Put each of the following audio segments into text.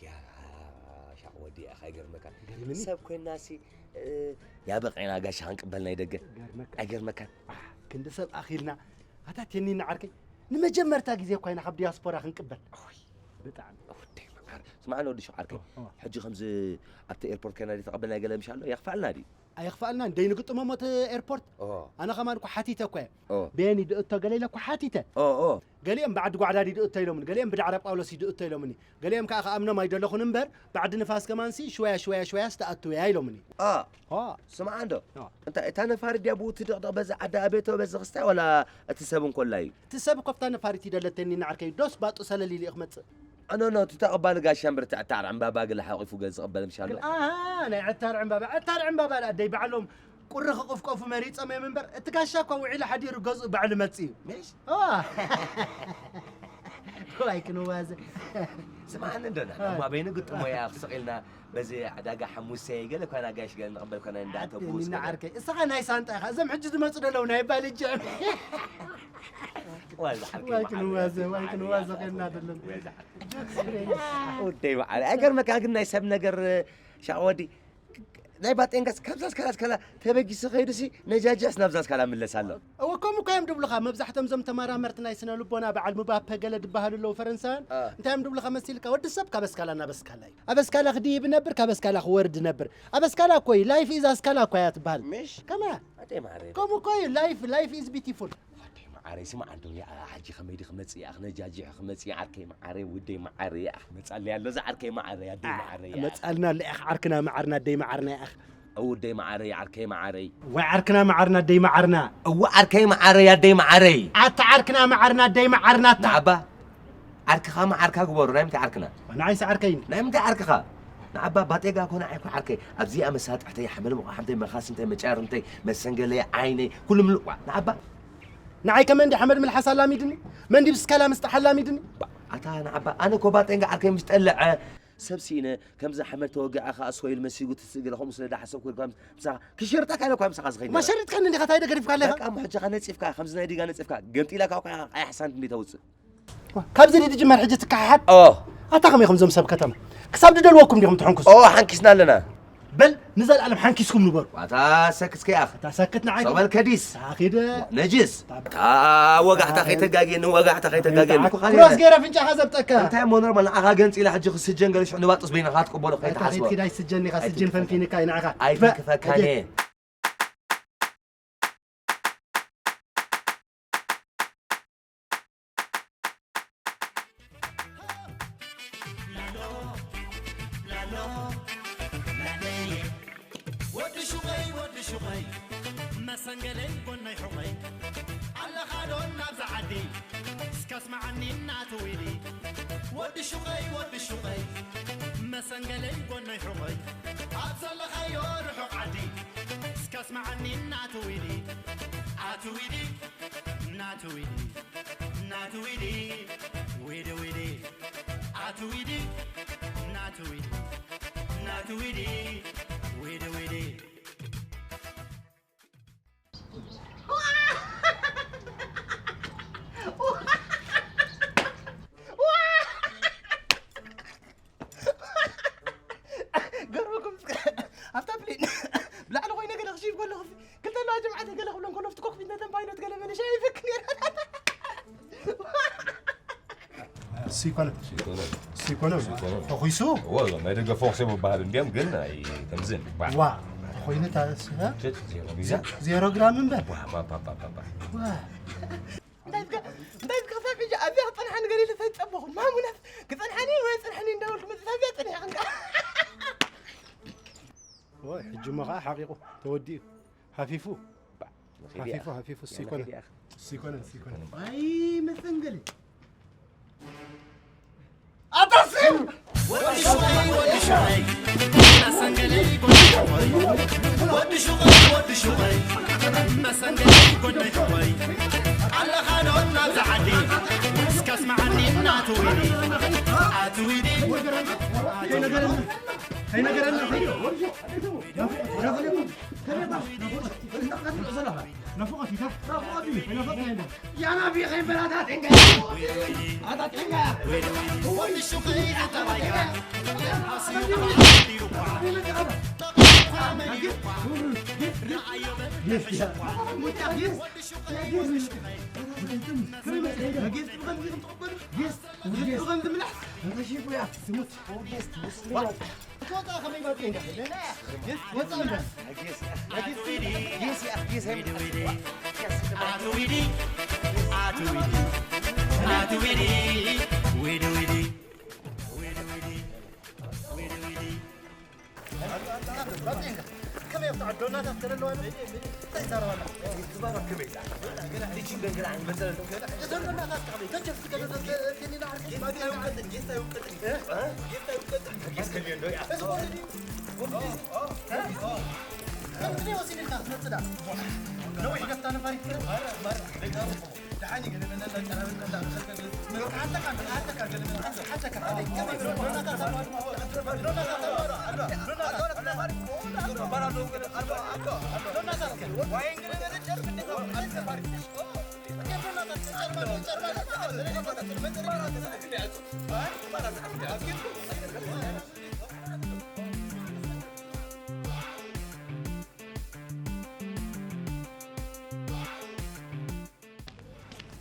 ያ ሻቕ ወዲ ኢኻ፣ ኣይገርመካን? ገርምኒ። ሰብ ኮይንናሲ፣ እ፣ ያበቐና ጋሻ ክንቅበል ናይ ደገ። ገርመካ። ኣይገርመካን? ኣህ፣ ክንዲ ሰብ ኣኺልና። ኣታ ቴኒና ዓርከይ፣ ንመጀመርታ ግዜ እኳ ኢና ካብ ዲያስፖራ ክንቅበል። ኦይ። ብጣዕሚ። ወደይ መዓር። ስማዕኒ ወዲ ሸው ዓርከይ፣ ኦ፣ ኦ። ሕጂ ከምዚ ኣብቲ ኤርፖርት ኮይና ድዩ ተቐበልና ገለ ምሽ ኣሎ? የኽፍኣልና ድዩ? ኣየኽፍኣልናን። ደይ ንግጥሞሞ እቲ ኤርፖርት። ኦ። ኣነ ከማን እኮ ሓቲተ እኮ እየ። ኦ። ቤኒ ድእቶ ገለ ኢለ እኮ ሓቲተ። ኦ፣ ኦ። ገሊኦም ብዓዲ ጓዕዳዲ ድእቶ ኢሎምኒ፣ ገሊኦም ብዳዕረ ጳውሎስ ድእቶ ኢሎምኒ፣ ገሊኦም ከዓ ክኣምኖም ኣይደለኹን እምበር ብዓዲ ንፋስ ከማንሲ ሽወያ ሽወያ ሽወያ ዝተኣትውያ ኢሎምኒ። ኣ፣ ኦ። ስምዓ እንዶ። ኦ። እንታይ እታ ነፋሪት ድያ ብኡ ትድቕድቕ በዚ ዓዲ ኣቤቶ በዚ ክስታይ ዋላ እቲ ሰብ እንኮላ እዩ? እቲ ሰብ እኮ ኣብታ ነፋሪት ይደለተኒ ንዓርከይ ዶስ ባጡ ሰለል ኢሉ እዩ ክመጽእ። ኣኖ ኖ እቲ ተቐባሊ ጋሻ እምበር እቲ ዕታር ዕምባባ ግለ ሓቂፉ ገለ ዝቕበል ምሻሎ። ግን ኣሃ ናይ ዕታር ዕምባባ፣ ዕታር ዕምባባ ደኣ ኣደይ ባዕሎም ቁሪ ክቕፍቀፉ መሪጾም እዮም እምበር፣ እቲ ጋሻ እኳ ውዒሉ ሓዲሩ ገዝኡ ባዕሉ መጽእ እዩ። ምሽ? እዋ። ዋይ ክንዋዘ። ስምዓኒ እንዶ፣ ና፣ ኣይ። እማ በይኑ ግጥሞ እያ፣ ስቕ ኢልና በዚ ዕዳጋ ሓሙሰ ገለ እኳ ናጋሽ ገለ ንቕበል ኮነ እንዳ ኣደይ ተቡስ ሚና ገለ። ዓርከይ፣ እስኻ ናይ ሳንጣ ኢኻ፣ እዞም ሕጂ ዝመጹ ዘለዉ ናይ ባልጅ እዮም። ዋዛ ዓርከይ ዋይ መዓር፣ ክንዋዘ፣ ዋይ ዋይ ክንዋዘ መዓር፣ ከና ዋይ ደለን። ዋይ ዓርከይ። ጆክስ ፍሬንድስ። ወደይ መዓር፣ ኣይገርመካ ግን ናይ ሰብ ነገር፣ ሻቕ ወዲ፣ ናይ ባጤንጋስ ካብዛ ስካላ ስካላ ተበጊሱ ከይዱሲ ነጃጅያስ ናብዛ ስካላ ምለስ ኣሎ። እወ፣ ከምኡ እኮ እዮም ድብሉኻ። መብዛሕቶም እዞም ተመራመርቲ ናይ ስነ ልቦና በዓል ምባፐ ገለ ድበሃሉ ኣለዉ ፈረንሳውያን። አ። እንታይ እዮም ድብሉኻ መሲልካ? ወዲ ሰብ ካብ ኣስካላ ናብ ኣስካላ እዩ። ኣብ ኣስካላ ክድይብ ነብር፣ ካብ ኣስካላ ክወርድ ነብር። ኣብ ኣስካላ እኮ እዩ። ላይፍ ኢዝ ኣስካላ እኮ እያ ትበሃል። ምሽ? ከመያ? ኣደይ ማዕረ። ከምኡ እኮ እዩ። ላይፍ፣ ላይፍ ኢዝ ቢቲፉል። ኣደይ ማዕረ፣ ስማዕ እንዶ፣ ያ፣ ሕጂ ከመይ ድዩ ክመጽእ? ኣኽ ነጃጅ ክመጽእ ዓርከይ መዓረይ፣ ውደይ መዓረይ፣ ኣኽ መጻለይ ኣሎ፣ እዚ ዓርከይ መዓረይ፣ ኣደይ ኣ፣ መዓረይ፣ ኣኽ። መጻልና ኣሎ፣ ኣኽ ዓርክና መዓርና፣ ኣደይ መዓርና፣ ኣኽ። ውደይ መዓረይ፣ ዓርከይ መዓረይ። ዋይ ዓርክና መዓርና፣ ኣደይ መዓርና። እወ ዓርከይ መዓረይ፣ ኣደይ መዓረይ። ኣታ ዓርክና መዓርና፣ ኣደይ መዓርና፣ ኣታ። ንዓባ፣ ዓርክኻ መዓርካ ግበሮ፣ ናይ ምንታይ ዓርክና? ንዓይስ ዓርከይ። ናይ ምንታይ ዓርክኻ? ንዓባ ባጤጋ ኮነ ዓይኮ ዓርከይ። ኣብዚኣ መሳጥሕተይ፣ ሓመል መቑሓምተይ፣ መኻስምተይ፣ መጫርምተይ፣ መሰንገለይ፣ ዓይነይ፣ ኩሉ ምሉእ ዋ። ንዓባ ንዓይ ከመ እንዲ ሓመድ ምልሓስ ኣላሚድኒ? መን ዲብ ስካላ ምስጣሕ ኣላሚድኒ? ባ-፣ ኣታ ንዓባ፣ ኣነ እኮ ባጤንጋ ዓርከይ ምስ ጠልዐ፣ ሰብ ስኢነ፣ ከምዚ ሓመድ ተወጊዐ ኸኣ ስወይል መሲጉ ትስእ ገለ ከምኡ ስለ ዝሓሰብኩ ኢልካ ምስ-፣ ምሳኻ ክሽርጠካ ኢለ እኳ ምሳኻ ዝኸይድ ነይረ። መሸሪጥካኒ እንዲኻ፣ ታይ ዶ ገዲፍካ ኣለኻ? በቃ እሞ ሕጂ ኸኣ ነጺፍካ፣ ከምዚ ናይ ዲጋ ነጺፍካ፣ ገምጢላካ እኳ ቀያሕ ሳንት እንዲ ተውጽእ። ካብዚ ድጅመር ሕጂ ትከሓሓድ? ኦ። ኣታ ከመይ ኢኹም እዞም ሰብ ከተማ? ክሳብ ድደልወኩም ዲኹም ትሕንኩስ? ኦ፣ ሓንኪስና ኣለና። በል ንዘለኣለም ሓንኪስኩም ንበሩ። ኣታ ሰክት ከይኣኽ። ኣታ ሰክት ንዓይ። ጸበል ከዲስ። ኣኺደ። ነጅስ። ኣታ ወጋሕታ ከይተጋግየኒ፣ ወጋሕታ ከይተጋግየኒ። ክሮስ ገይረ ኣፍንጫኻ ዘብጠካ። እንታይ እሞ ኖርማል፣ ንዓኻ ገንጺለ ሕጂ ክስጀን ገለ ሽዑ ንባጥስ በይንኻ ትቅበሎ ኣታ ከይትሓስቦ። ከይትኪድ ኣይስጀን ኢኻ፣ ስጅን ኣይትንክፈ-፣ ፈንፊንካ እዩ ንዓኻ። ኣይትንክፈካኒ። በ-፣ ወዲ ሹቐይ፣ ወዲ ሹቐይ፣ መሰንገለይ ጎነይ ሑቐይ፣ ኣለኻ ዶ ናብዛ ዓዲ? እስከ ኣስምዓኒ እናተ ዊሊ። ወዲ ሹቐይ፣ ወዲ ሹቐይ፣ መሰንገለይ ጎነይ ሑቐይ፣ ኣብ ዘለኻዮ ርሑቕ ዓዲ። እስከ ኣስምዓኒ እናተ ዊሊ። ኣቲ ዊሊ፣ እናተ ዊሊ፣ እናተ ዊሊ፣ ዊሊ ዊሊ። ኣቲ ዊሊ፣ እናተ ዊሊ፣ እናተ ዊሊ፣ ዊሊ ዊሊ። ገርመኩም እስከ፣ ኣብታ ፕሌን ብላዕሊ ኮይነ ገለ ክሽይፍ ከለኹ ክልተ ኣለዋ ጀምዓት ገለ ክብሎም ከሎ ኣብቲ ኮክፒት ነተን ፓይሎት ገለ መለሻ ይፍክ ነይረ። እሱ ይኮነ። እሱ ይኮነ። እሱ ይኮነ። እሱ ይኮነ። ተኹይሱ? እወ፣ እዞም ናይ ደገ ፎክስ ይበሃል እንድዮም፣ ግን ኣይ፣ ከምዝን። ዋ። ዋ፣ ተኾይነ ታስ፣ እ? ሸት፣ ዜሮ ሚዛን። ዜሮ ግራም እምበር። ዋ፣ ባ፣ ባ። ዋ። እንታይ ዝገ-፣ እንታይ ዝገ-፣ ክሳብ ሕጂ ኣብዚኣ ክጸንሓኒ ገለ ኢለ ኣይጸበኹን። ማሙናት ክጸንሓኒ ወይ ኣይጸንሓኒ እንዳበልኩ መጽእ ኣብዚኣ ጸኒሐ ክንቃ። ወይ፣ ሕጂ እሞ ኸዓ ሓቂቑ ተወዲኡ። ሃፊፉ። መኺድ ሓፊፉ፣ እያ። ሓፊፉ፣ እሱ ያላ ይኮነ። ኺድ እያ። እሱ ይኮነ፣ እሱ ይኮነ። ኣይ፣ መሰንገሊ። ኣታ ስም! ወዲ ሹቐይ፣ ወዲ ሹቐይ። መሰንገለይ ጎኒ ሹቐይ። ወዲ ሹቐይ፣ ወዲ ሹቐይ። መሰንገለይ ጎኒ ሹቐይ። ኣለኻ ዶ ናብዛ ዓዲ? ከይነገረና፣ ከይነገረና፣ ከይነገረና፣ ከይነገረና። ናፍቆት እዩ፣ ናፍቆት እዩ። ናፍቆት እዩ። ያና ቢኸኝ በላታ ጤንጋ። አታ ጤንጋ። ወንድ ሹኸይ ተጠባያ።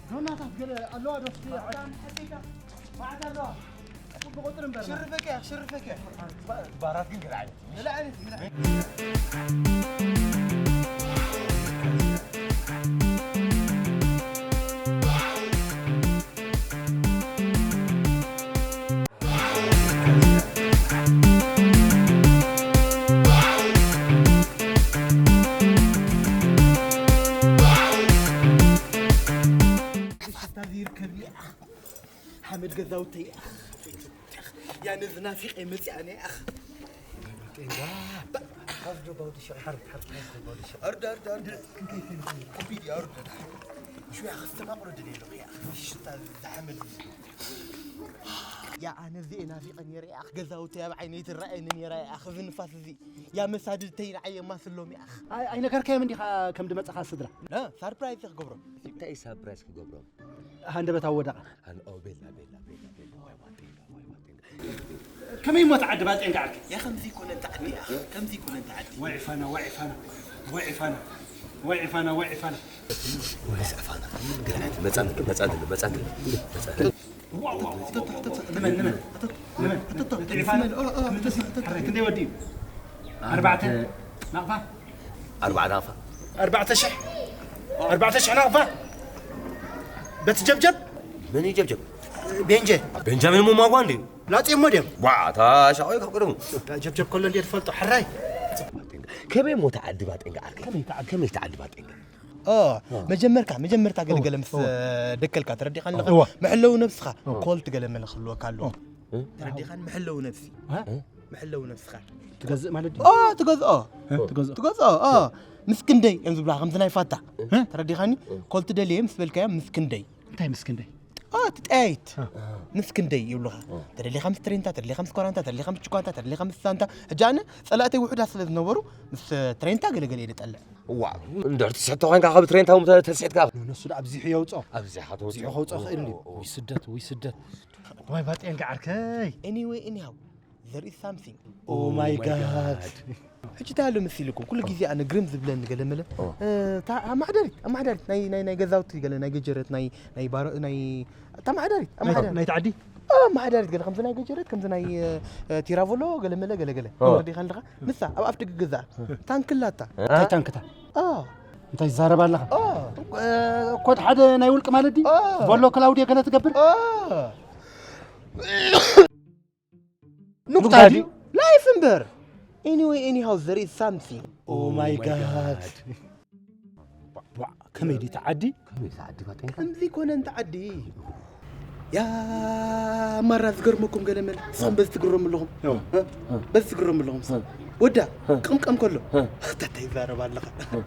ዶናታት ገለ ኣለዋ ዶ? እስኪ ዓዳም ሓቂቃ ማዕዳ ኣለዋ። ጽቡቕ ቁጥሪ እምበር። ሽርፈከ፣ ሽርፈከ። ባራት ግን ገለ ዓይነት። ገለ ዓይነት፣ ገለ ዓይነት። ሓመድ ገዛውተይ። ያ ነዚ ናፊቐ መፂኣ ነይ ኣኽ። ኣርዳ፣ ኣርዳ፣ ኣርዳ። ኮፒድ፣ ኣርዳ። ሽያ ክስተማቕሮ ደልየ ኣለኹ፣ ያ። ሽታ ዝሓመድ። ያ ኣነ እዚኤ ናፊቐ ነይረ፣ ያ። ገዛውተይ ኣብ ዓይነይ ትረኣየኒ ነይራ፣ ያ። እዚ ንፋስ እዚ። ያ መሳድድተይ ንዓይ የማስሎም፣ ያ። ኣይ፣ ኣይነገርካዮም እንዲኻ ከም ድመጻኻ ስድራ? እ፣ ሳርፕራይዝ ክገብሮም። እንታይ ሳርፕራይዝ ክገብሮም? ሃንደበት ኣወዳቓ። ሃን-፣ ኦ፣ ቤላ፣ ቤላ፣ ቤላ፣ ቤላ። ዋይ፣ ዋይ፣ ቤላ፣ ዋይ፣ ዋይ፣ ቤላ። ከመይ እሞ ተዓዲ ባጤን ገዓልኪ? ያ ከምዚ ይኮነ እንተ ዓዲ፣ ያ ከምዚ ይኮነ እንተ ዓዲ። ወይ ፋና፣ ወይ ፋና፣ ወይ ፋና፣ ወይ ፋና፣ ወይ ፋና። ወይ ፋና። መጻን፣ መጻን፣ መጻን፣ መጻን። ዋው፣ ዋው፣ ዋው። ንመን፣ ንመን፣ ንመን። ኦ፣ ኦ፣ ንመን። ሕራይ ክንደይ ወዲ እዩ? ኣርባዕተ ናቕፋ? ኣርባዕተ ናቕፋ። ኣርባዕተ ሽሕ? ኣርባዕተ ሽሕ ናቕፋ? በቲ ጀብጀብ? መን እዩ ጀብጀብ? ቤንጀ። ቤንጃሚን ሙማጓ እንድዩ? ላጤ እሞ ድዮም? ዋ፣ እታ ሻቆይ ካብ ቀደሙ። ጀብጀብ ከሎ እንድየ ትፈልጦ፣ ሕራይ። ከመይ እሞ ተዓዲ ባጤንጋ ዓርከይ? ከመይ ተዓዲ? ከመይ ተዓዲ ባጤንጋ? ኦ፣ ኦ። መጀመርካ፣ መጀመርታ ገለገለ ምስ ኦ። ደከልካ ተረዲኻ ኣለኻ። እዋ። መሐለዊ ነብስኻ ኦ። ኮልት ገለ መለ ክህልወካ ኣለዎ። ኦ። ተረዲኻን መሐለዊ ነብሲ። እ? መሐለዊ ነብስኻ። ትገዝእ ማለት ድዩ? ኦ፣ ትገዝኦ። እ? ትገዝኦ። ትገዝኦ፣ ኦ። ምስ ክንደይ እዮም ዝብላኻ፣ ከምዚ ናይ ፋታ። እ? ተረዲኻኒ? ኮልት ደልየ ምስ በልካዮ ምስ ክንደይ? እንታይ ምስ ክንደይ? ኦ፣ ትጠያይት። እ። ምስ ክንደይ ይብሉኻ። ተደሊኻ ምስ ትሬንታ፣ ተደሊኻ ምስ ኮራንታ፣ ተደሊኻ ምስ ችኳንታ፣ ተደሊኻ ምስ ሳንታ። ሕጂ ኣነ ጸላእተይ ውሑዳት ስለ ዝነበሩ ምስ ትሬንታ ገለገለ እየ ዝጠልዕ። እዋ፣ እንድሕር ትስሕቶ ኮይንካ ካብ ትሬንታ እውን ተ-፣ ተስሒትካ። ንሱ ደኣ ኣብዚሑ የውጽኦ። ኣብዚሓ ተውጽኦ። ኣብዚሑ ከውጽኦ ክእል እንድዩ። እዎ፣ እዎ። ውይ ስደት፣ ውይ ስደት። ዋይ ባጤን ገዓርከይ። Anyway፣ anyhow፣ there is something። Oh my God። ሕጂ እንታይ ኣሎ መሲልኩም? ኩሉ ግዜ ኣነ ግርም ዝብለኒ ገለ መለ፣ ኦ። እ፣ እታ ኣማሕዳሪት፣ ኣማሕዳሪት ናይ፣ ናይ፣ ናይ ገዛውቲ ገለ፣ ናይ ገጀረት፣ ናይ፣ ናይ ባሮ-፣ ናይ፣ እታ ኣማሕዳሪት፣ ናይ፣ ኣማሕዳሪት። ናይ ተዓዲ? ኦ፣ ኣማሕዳሪት ገለ ከምዚ ናይ ገጀረት፣ ከምዚ ናይ፣ እ፣ እ፣ ቲራቮሎ ገለ መለ፣ ገለ ገለ። ኦ። ተረዲኻ ኣለኻ? ንሳ ኣብ ኣፍ ደገ ገዛ። ታንክላታ። እንታይ ታንክታ? ኦ። እንታይ ትዛረብ ኣለኻ? ኦ። እ፣ ኮድ ሓደ ናይ ውልቂ ማለት ድዩ? ኦ። ቮሎ ክላውድዮ ገለ ትገብር? ኦ። ኑክታ ኑክታ ድዩ? ድዩ? ላይፍ እምበር። Anyway፣ anyhow፣ there is something። Oh my God። ዋ፣ ከመይ ድዩ ተዓዲ? ከመይ ተዓዲ ባጤንካ? ከምዚ ኮነ እንተ ዓዲ። ያ ማራ ዝገርመኩም ገለ መለ። ንስኹም በዚ ትግረሙ ኣለኹም። ዮ። እ? በዚ ትግረሙ ኣለኹም። ወዳ፣ እ። ቅምቀም ከሎ። እ። ተታይ ይዛረብ ኣለኻ። እ።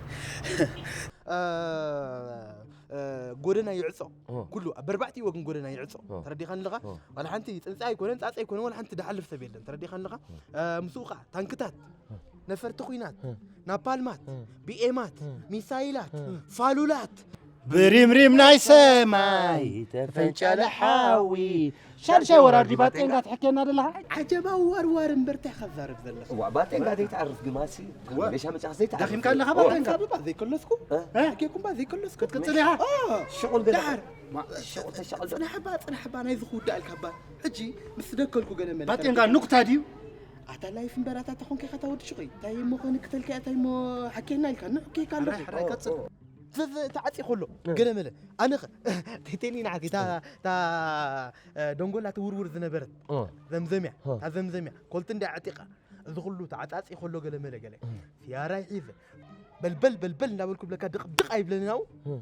እ፣ ጎደና ይዕጾ። ኩሉ ኣብ በርባዕቲ ወግን ጎደና ይዕጾ። ተረዲኻን ኣለኻ? ዋላ ሓንቲ ጽንጻ ኣይኮነን፣ ጻጸ ኣይኮነን፣ ዋላ ሓንቲ ድሓልፍ ሰብ የለን። ተረዲኻን ኣለኻ? ምስኡ ኸዓ ታንክታት፣ ነፈርቲ ኲናት፣ ናፓልማት፣ ቢኤማት፣ ሚሳይላት፣ ፋሉላት፣ ብሪምሪም ናይ ሰማይ ተፈንጨለ ሓዊ፣ ሻድሻይ ወራዲ ባጤንጋ ትሕኬና ደለኻ? ዓጀባ ዋርዋር እምበር እንታይ ኸዛርብ ዘለኻ? ዋ፣ ባጤንጋ ዘይትዓርፍ ግማሲ፣ ዋ። ሬሻ መጫ ዘይትዓርፍ። ደኺምካ ኣለኻ ባጤንጋ? ሓንሳብ እባ ዘይከለስኩ? እ? ሓኪኩም እባ ዘይከለስኩ? ክትቅጽል ኢኻ? ኦ፣ ሽቁል ገለ። ደሓር። ማ፣ ሽቁል ተሻቁል ዶ? ጽናሕ እባ፣ ጽናሕ እባ፣ ናይዚ ክውዳእ ኢልካ እባ። ሕጂ ምስ ደከልኩ ገለ መለ ባጤንጋ ኑክታ ድዩ? ኣታ ላይፍ እምበር ኣታ ተኾንካ ኢኻ እታ ወዲ ሽቁይ። እንታይ እሞ ኸንክተልካ እያ፣ እንታይ እሞ ሓኬና ኢልካ፣ ንሕኬካ ኣለኹ። ሕራይ፣ ሕራይ፣ ቀጽል። ኦ፣ ኦ። ተ-፣ ተ-፣ ተዓጺ ከሎ፣ እ። ገለ መለ። ኣነ ኸ፣ ቴቴኒ ንዓኪ፣ እታ፣ እታ፣ እ፣ ደንጎላ ትውርውር ዝነበረት እ። ዘምዘምያ፣ እ። እታ ዘምዘምያ፣ ኮልቲ እንዳ ኣዕጢቓ፣ እዚ ኩሉ ተዓጻጺ ከሎ ገለ መለ ገለ። እ። ፍያራይ ሒዘ፣ በልበል፣ በልበል እንዳበልኩ ብለካ ድቕ፣ ድቕ ኣይብለንን ኣው? እ።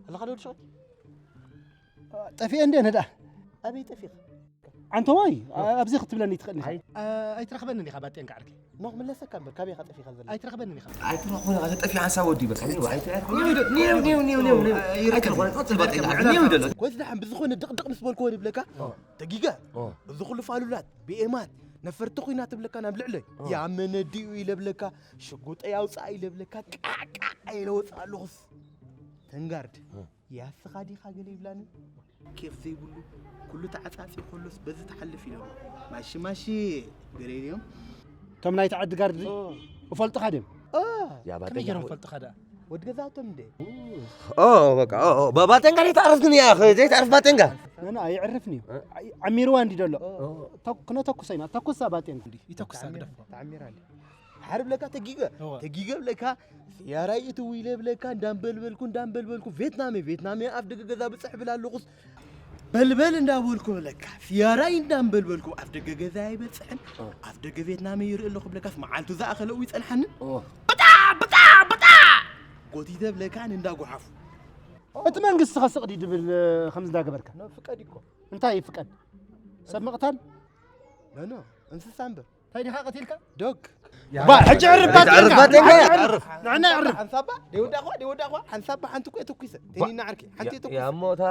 ኣለኻ ዶ ወዲ ሸቐጥ? ጠፊኤ እንደ ነዳ። ኣበይ ጠፊኻ? ኣንተ ወይ፣ እ። ኣብዚ ክትብለኒ ትኽእል ኢኻ። ኣይ-፣ እ፣ ኣይትረኽበንን ኢኻ ባጤንካ ዓርከይ። ኖ፣ ክምለሰካ እምበር፣ ካበይ ኢኻ ጠፊኻ ዘለኻ? ኣይትረኽበንን ኢኻ። ኣይትረኽቦን ኢኻ፣ ተጠፊ ሓንሳብ ወዲ በቃ። ኒው፣ ኒው፣ ኒው። ኣይትረኽቦን፣ ቀጽል ባጤንካ፣ ኒው ይደሎ። ወይስ ደሓን ብዝኾነ ድቕድቕ ምስ በልክዎ ንብለካ? ኦ። ተጊገ። ኦ። እዚ ኩሉ ፋሉላት፣ ቢኤማት፣ ነፈርቲ ኲናት ትብለካ ናብ ልዕለይ። ኦ። ያመነ ድዩ ኢለ ብለካ፣ ሽጉጠይ ኣውፅኣ ኢለ ብለካ፣ ቃዕ፣ ቃዕ ኢለ ወፅእ ኣለኹስ። ተንጋርድ። ኦ። ያስኻ ዲኻ ገለ ይብላኒ? ኬፍ ዘይብሉ፣ ኩሉ ተዓጻጺ ከሎስ በዚ ትሓልፍ ኢሎም። ማሺ ማሺ ገለ ኢሎም። እቶም ናይቲ ዓዲ ጋርድ ኦ። እፈልጥኻ ድዮም? ኦ። ያ ከመይ ባጤንጋ ገይሮም ሆ- ፈልጥኻ ደኣ? ወዲ ገዛውቶም እንደ። ኦ፣ በቃ፣ ኦ፣ ኦ፣ ባ-፣ ባጤንጋ ዘይትዓርፍ ግን እያ፣ ኸ-፣ ዘይትዓርፍ ባጤንጋ። ኖ፣ ኖ፣ ኣይዕርፍን እዩ። እ? ኣይ-፣ ዓሚርዋ እንዲ ደሎ። ኦ። ተኩ-፣ ክነተኩሰ ኢና፣ ተኩሳ ባጤንጋ። ይተኩሳ ግደፎ። ተዓሚራ እንዲ። ሓር ብለካ ተጊገ። እወ። ተጊገ ብለካ፣ ስያራይ እትው ኢለ ብለካ፣ እንዳንበልበልኩ፣ እንዳንበልበልኩ፣ ቬትናመ፣ ቬትናመ፣ ኣፍ ደገ ገዛ ብጽሕ ብል ኣለኹስ፣ በልበል እንዳበልኩ ብለካ፣ ስያራይ እንዳንበልበልኩ፣ ኣፍ ደገ ገዛ ኣይበጽሕን፣ እ። ኣፍ ደገ ቬትናመ ይርኢ ኣለኹ ብለካስ፣ መዓልቱ ዝኣኸለ እው ይጸንሓኒ። እ። ብጣ፣ ብጣ፣ ብጣ! ጎቲተ ብለካ፣ ንእንዳ ጓሓፉ። እቲ መንግስቲ ኸስቕ ድዩ ድብል፣ እ፣ ከምዚ እንዳገበርካ? ኖ፣ ፍቀድ እኮ። እንታይ ይፍቀድ? ሰብ ምቕታል? ኖ፣ ኖ፣ እንስሳ እምበር። እንታይ ዲኻ ቀቲልካ? ዶግ። ባ፣ ሕጂ ዕርፍ ባጤንጋ። ዕርፍ ባጤንጋ። ዕርፍ። ንዕና ዕርፍ። ሓንሳባ፣ ደይወዳእኳ፣ ደይወዳእኳ፣ ሓንሳባ ሓንቲ እኮ እየ ተኩሰ። ባ-፣ ቴኒና ዓርኪ፣ ሓንቲ እየ ተኩሰ። ያ እሞ እታ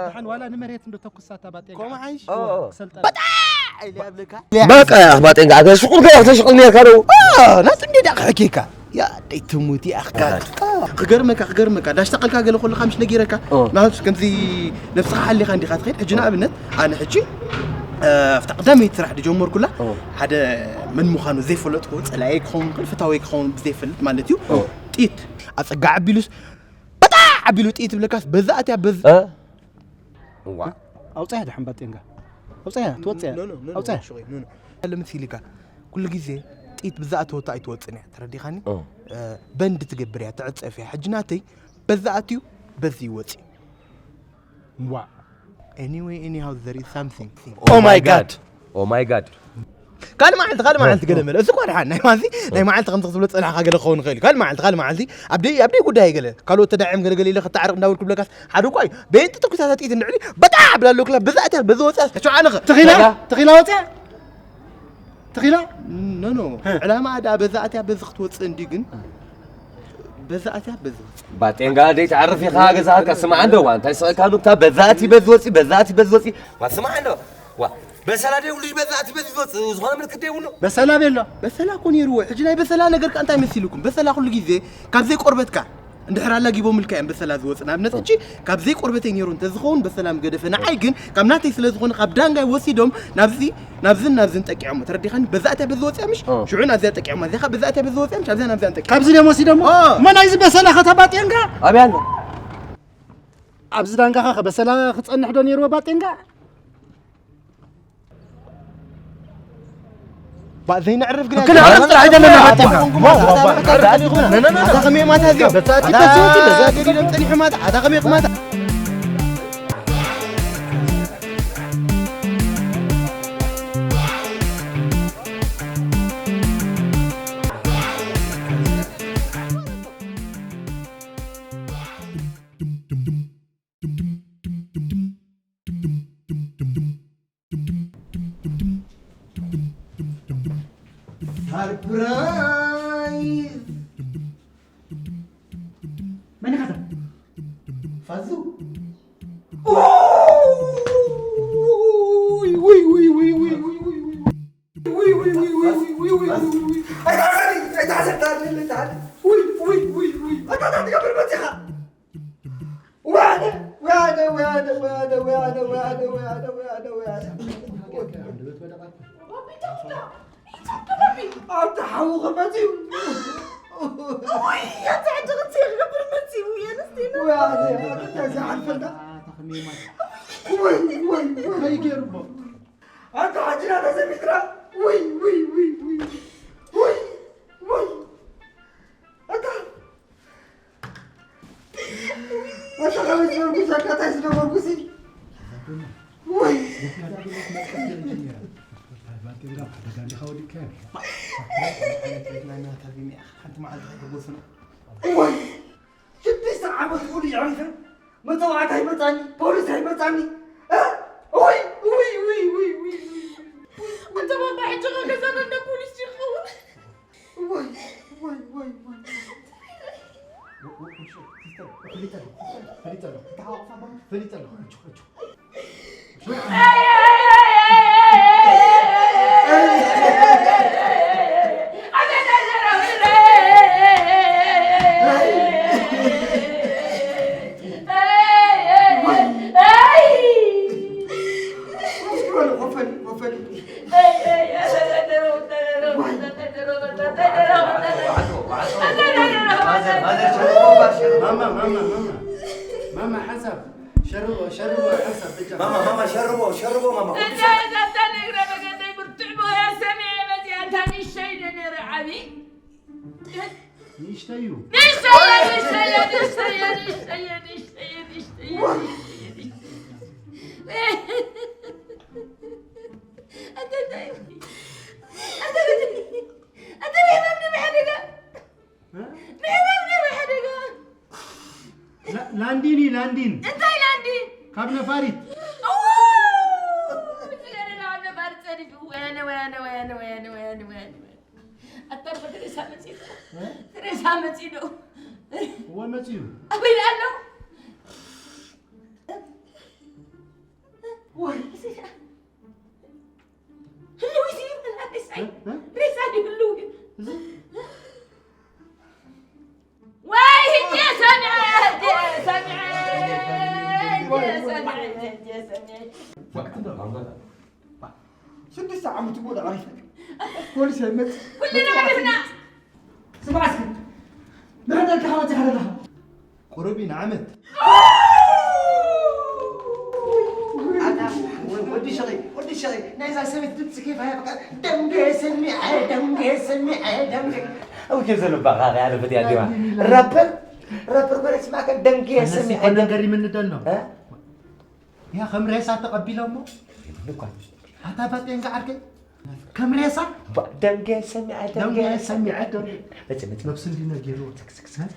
ደሓን ዋላ ንመሬት እንዶ ተኩሳታ ባጤንጋ። ኮማ ሓይሽ? ኦ፣ ኦ። ሰልጠና። በጣ! ኢለ ያብለካ። በቃ፣ ያ ባጤንጋ፣ ኣገ ሽቁል ገ-፣ ተሽቁል ነርካ ዶ? ኦ፣ ናቱ እንደ ዳ ክሕኬካ። ያ፣ ደይ ትሙት፣ ያ፣ ኣኽካ። ኣሃ። ክገርመካ፣ ክገርመካ፣ ዳሽ ተቐልካ ገለ ከለኻ ምሽ ነጊረካ። ኦ። ናቱ ከምዚ ነብስኻ ሓሊኻ እንዲኻ ትኸይድ። ሕጂ ንኣብነት፣ ኣነ ሕጂ፣ እ፣ ኣብታ ቀዳመይቲ ስራሕ ዝጀመርኩላ፣ ኦ። ሓደ መን ምዃኑ ዘይፈለጥኩ፣ ጸላኤ ክኸውን ይኽእል፣ ፍታወይ ክኸውን ብዘይፈልጥ ማለት እዩ። ኦ። ጥይት ኣጸጋ ኣቢሉስ፣ በጣ ኣቢሉ ጥይት ብለካስ፣ በዛ ኣትያ በዝ-፣ እ? እዋ። ኣውጽያ ደሓን ባጤንጋ። ኣውጽያ፣ ትወጽያ። ኖ፣ ኖ፣ ኖ፣ ኖ፣ ኣውጽያ። ሽቆይ፣ ኖ፣ ኖ። ለምት ኢልካ፣ ኩሉ ግዜ ጥይት ብዛ ኣተወታ ኣይትወጽን እያ፣ ተረዲኻኒ? ኦ። እ፣ በንድ ትገብር እያ፣ ትዕጸፍ እያ። ሕጂ ናተይ በዛ ኣትዩ፣ በዚ ይወጽእ። ዋ። Anyway, anyhow, there is something. Oh my God. Oh my God. ካልእ መዓልቲ፣ ካልእ መዓልቲ ገለ መለ። እዚ እኳ ደሓን፣ ናይ ማልቲ፣ ናይ መዓልቲ ከምዚ ክትብሎ ጸኒሕካ ገለ ክኸውን ይኽእል እዩ። ካልእ መዓልቲ፣ ካልእ መዓልቲ፣ ኣብ ደይ፣ ኣብ ደይ ጉዳይ ገለ፣ ካልኦት ተዳዒም ገለ ገለ ኢለ ክተዓረቕ እንዳበልኩ ብለካስ፣ ሓደ እኳ እዩ። በየንቲ ተኩሳታ ጥይት እንድዕሊ፣ በጣዕ ብላ ኣለኩላ፣ በዛ እትያ፣ በዚ ወፅያ፣ ተቸውዓንኸ። ተኺላ? ተኺላ ወፅያ? ተኺላ? ኖ፣ ኖ። ሀ። ዕላማ ደኣ በዛ እትያ፣ በዚ ክትወፅእ እንዲ ግን፣ በዛ እትያ፣ በዚ ወፅእ። ባጤንጋ ደይ ትዓርፍ ኢኻ ገዛኻ፣ ስማዕ እንዶ፣ ዋ፣ እንታይ ስቕካ ኑብታ፣ በዛ እቲ በዚ ወፂ፣ በዛ እቲ በዚ ወፂ። ዋ፣ ስማዕ እንዶ። ዋ፣ በሰላ ደይ ውሉይ በዛ እቲ በዚ ወፅ፣ ዝኾነ ምልክት ደይ ውሉ። በሰላ ቤሎ። በሰላ እኮ ነይርዎ። ሕጂ ናይ በሰላ ነገር ከ እንታይ መሲልኩም? በሰላ ኩሉ ግዜ ካብ ዘይቆርበትካ እንድሕር ኣላጊቦምልካ እዮም በሰላ ዝወፅ። ንኣብነት ሕጂ ካብ ዘይቆርበተይ ነይሩ እንተዝኸውን በሰላ ምገደፈ። ንዓይ ግን ካብ ናተይ ስለ ዝኾነ ካብ ዳንጋይ ወሲዶም ናብዚ፣ ናብዝን ናብዝን ጠቂዖሞ። ተረዲኻኒ? በዛ እትያ በዚ ወፅያ ምሽ? እ። ሽዑ ናብዚያ ጠቂዖማ። እዚኣ በዛ እትያ በዚ ወፅያ ምሽ? ኣብዚያ ናብዚያ ጠቂዖማ። ካብዚ ድዮም ወሲዶሞ? እ። እሞ ናይዚ በሰላ ኸ ተባጤንጋ? ኣበይ ኣሎ? ኣብዚ ዳንጋኻ ኸ በሰላ ክጸንሕ ዶ ነይርዎ ባጤንጋ? ባ-፣ ዘይነዕርፍ ግን ክነዕርፍ ጥራሕ ኣይደለና፣ ባጤንካ። ዋ፣ ዋ፣ ዋ። ኣታ ከመይ ማታ እዚኦም? በዛ እቲ ኣታ በዛ እቲ ገዲዶም ጸኒሑ ማታ፣ ኣታ ከመይ ማታ? ሰርፕራይዝ! መን ኢኻ? ኣደ ወይ ኣደ ወይ ኣደ ወይ ኣደ። ኣንደበት ወደቓ። ኣታ ሓዉ ኸመት እዩ። ወይ ኣታ ሕጂ ክትርኢ ክገብር መጽኡ የንስቲና። ወይ ኣደ ኣታ እዚ ሓልፈንዳ። ወይ ወይ ወይ። ከይገርሞ። ኣታ ሓጂ ናታ ዘሚትራ። ወይ ወይ ወይ ወይ። ወይ ወይ። ኣታ ኣታ ከመይ ዝበልኩ ሻካታይ ዝነበርኩ ሲ። ወይ። ሓንቲ መዓልቲ ከይጎስና። ወይ። ሽዱሽተ ዓመት ሙሉ የዕሪፈ። መተባዕታ ይመጻኒ፣ ፖሊስ ኣይመጻኒ። እ? ወይ ወይ ወይ ወይ ወይ። ኣታ ባባ ሕጂ ከ ገዛና እንደ ፖሊስ ይኸውን። ወይ ወይ ወይ ወይ። ወ-፣ ወ-፣ ወ-፣ ሲስተር፣ ፈሊጠ ኣለኹ፣ ሲስተር፣ ፈሊጠ ኣለኹ። ተሓዋቕፋ ባባ፣ ፈሊጠ ኣለኹ። ሕጂ፣ ሕጂ። ማማ፣ ማማ፣ ማማ። ማማ፣ ሓንሳብ ሸርቦ፣ ሸርቦ፣ ሓንሳብ ብቻ። ማማ፣ ማማ፣ ሸርቦ፣ ሸርቦ፣ ማማ። እዛ፣ እዛ፣ እዛ ነግራ በገደይ ብርቱዕ ቦያ ሰሚዐ መዚኣ፣ እታ ንእሽተይ ዶ ነይረ ዓቢ? ንእሽተይ እዩ። ንእሽተይ፣ ንእሽተይ፣ ንእሽተይ፣ ንእሽተይ። ኣንተ እንታይ? ኣንተ እንታይ? ኣንተ እንታይ? እ? ንሕማም ድዩ ወይ ሓደጋ? ላ-፣ ላንዲን እዩ፣ ላንዲን። እንታይ ላንዲን? ካብ ነፋሪት። እዎ! እዚ ገለ ካብ ነፋሪት ጸዲፉ። ወያነ፣ ወያነ፣ ወያነ። ኣታ ዶ ሬሳ መጺኡ ዶ? እ? ሬሳ መጺኡ ዶ? እወ፣ መጺኡ። ኣበይ ኣሎ? ወይ። ህልው እዩ ዝብል ሬሳ እዩ። እ? እ? ሬሳ ድዩ ህልው እዩ? እዚ? ወይ ህጂ ሰሚዐ፣ ህጂ ሰሚዐ፣ ህጂ ሰሚዐ፣ ህጂ ሰሚዐ። ሽዱሽተ ዓመት ሙሉ ዓሪፈ። ፖሊስ ኣይመጽእ። ኩልና ዓሪፍና። ስማዕ እስኪ። ንሕና ከሓመት ይሓደላኻ። ቁሩብ ኢና ዓመት። ኣታ ወዲ ሸቐይ፣ ወዲ ሸቐይ፣ ናይዛ ሰበይቲ ድምፂ ከይፋ እያ፣ በቃ ደንገ ሰሚዐ፣ ደንገ ሰሚዐ፣ ደንገ። ኣው ኬፍ ዘሎ ባኻ ያለ ፈት ያዲማ። ራፐር፣ ራፐር በረስ ማከ ደንገ ሰሚዐ፣ ደንገ። ነገር ይምንደል ነው። እ? ያ ከም ሬሳ ተቐቢሎሞ። ይብሉ እኳ። ኣታ ባጤንጋ ዓርከይ። ከም ሬሳ? ባ-፣ ደንገ ሰሚዐ፣ ደንገ ደንገ ሰሚዐ፣ ደንገ። መጽ፣ መጽ። ነብሱ እንዲህ ነው ጌሩ። ስክ፣ ስክ፣ ስክ።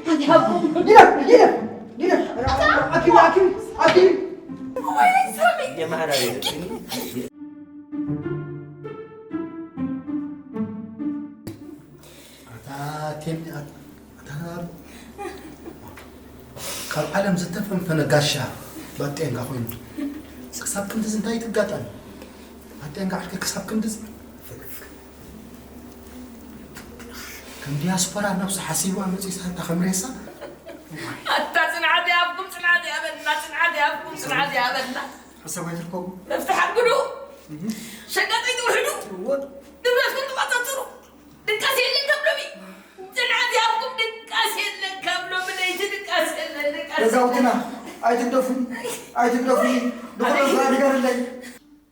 ግደፍ፣ ግደፍ፣ ግደፍ። ኣኪም፣ ኣኪም፣ ኣኪም። ኣታ ቴም፣ ኣታ፣ ኣታ፣ ካብ ዓለም ዝተፈንፈነ ጋሻ ባጤንጋ ኮይኑ፣ ክሳብ ክንድዚ እንታይ ትጋጠም? ባጤንጋ ዓርከይ ክሳብ ክንድዚ ከም ዲያስፖራ ነብሱ ሓሲብዋ መጺሳ፣ ኣታ ከም ሬሳ። ኣታ ጽንዓት ይሃብኩም፣ ጽንዓት ይሃበልና፣ ጽንዓት ይሃብኩም፣ ጽንዓት ይሃበልና። ሓሳብ ኣይትርከቡ። መፍትሕ ኣብሉ። እህ። ሸቀጥ ኣይትውሕዱ። እወ። ንብረትኩም ትቆጻጽሩ። ድቃስ የለን ካብ ሎሚ። ጽንዓት ይሃብኩም፣ ድቃስ የለን ካብ ሎሚ ለይቲ፣ ድቃስ የለን፣ ድቃስ የለን። ገዛውትና ኣይትግደፉ፣ ኣይትግደፉ። ንኹሎም ስራሕ ንገርለይ።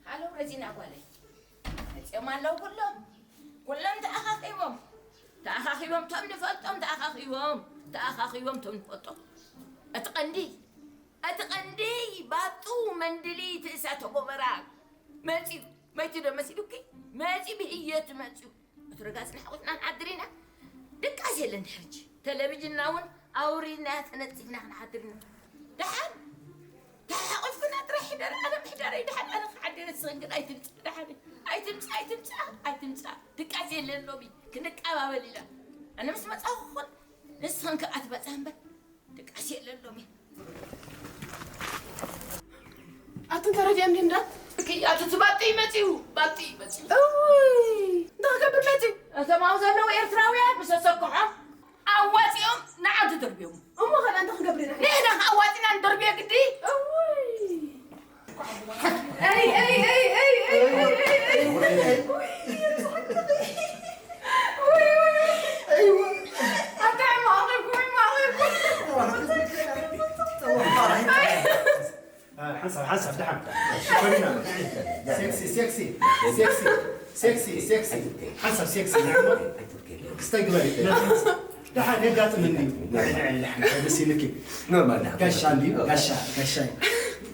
ሃሎ ረዚና ጓለይ። መጺኦም ኣለዉ ኩሎም። ኩሎም ተኣኻኺቦም። ተኣኻኺቦም፣ ቶም ንፈልጦም ተኣኻኺቦም። ተኣኻኺቦም፣ ቶም ንፈልጦም። እቲ ቀንዲ፣ እቲ ቀንዲ ባጡ መንድሊት እሳተ ጎመራ መጺኡ። መይቱ ዶ መሲሉኪ? መጺኡ ብህየት መጺኡ። እቲ ረጋጽ ንሓቑፍና ንሓድር ኢና። ድቃስ የለን ድሕርጂ። ቴሌቪዥንና እውን ኣውሪድና ተነጺፍና ክንሓድር ኢና። ደሓን ተሓቑፍና ጥራሕ ሕደር፣ ኣነ ምሕዳረይ ደሓን፣ ኣነ ክሓድር፣ ንስኽን ግን ኣይትምጻእ ደሓን። ኣይትምጻእ፣ ኣይትምጻእ፣ ኣይትምጻእ። ድቃስ የለን ሎሚ። ክንቀባበል ኢና። ኣነ ምስ መጻኹ ኹን ንስኽን ከኣ ትመጻ እምበር። ደቃስ የለን ሎሚ። ኣትን ተረዲኦም እንዲ እንዳት? እኪ ኣቲ እቲ ባጢ መጺኡ፣ ባጢ መጺኡ። እውይ፣ እንታይ ክገብር መጺኡ? እቶም ኣብኡ ዘለዉ ኤርትራውያን ምስ ኣሰክሖም ኣዋጺኦም ንዓዲ ደርብዮም። እሞ ኸኣ እንታይ ክገብር ኢና? ንሕና ኣዋጺና ንደርብዮ ግዲ። እውይ። ሓንሳብ ሓንሳብ ደሓን። ሴክሲ ሴክሲ ሴክሲ ሴክሲ ሴክሲ ሓንሳብ ሴክሲ ክስታይ ግበሪ። ደሓን የጋጥመኒ እዩ። ደስ ኢልኪ። ኖርማል ደሓን። ጋሻ እንድዩ፣ ጋሻ፣ ጋሻ እዩ።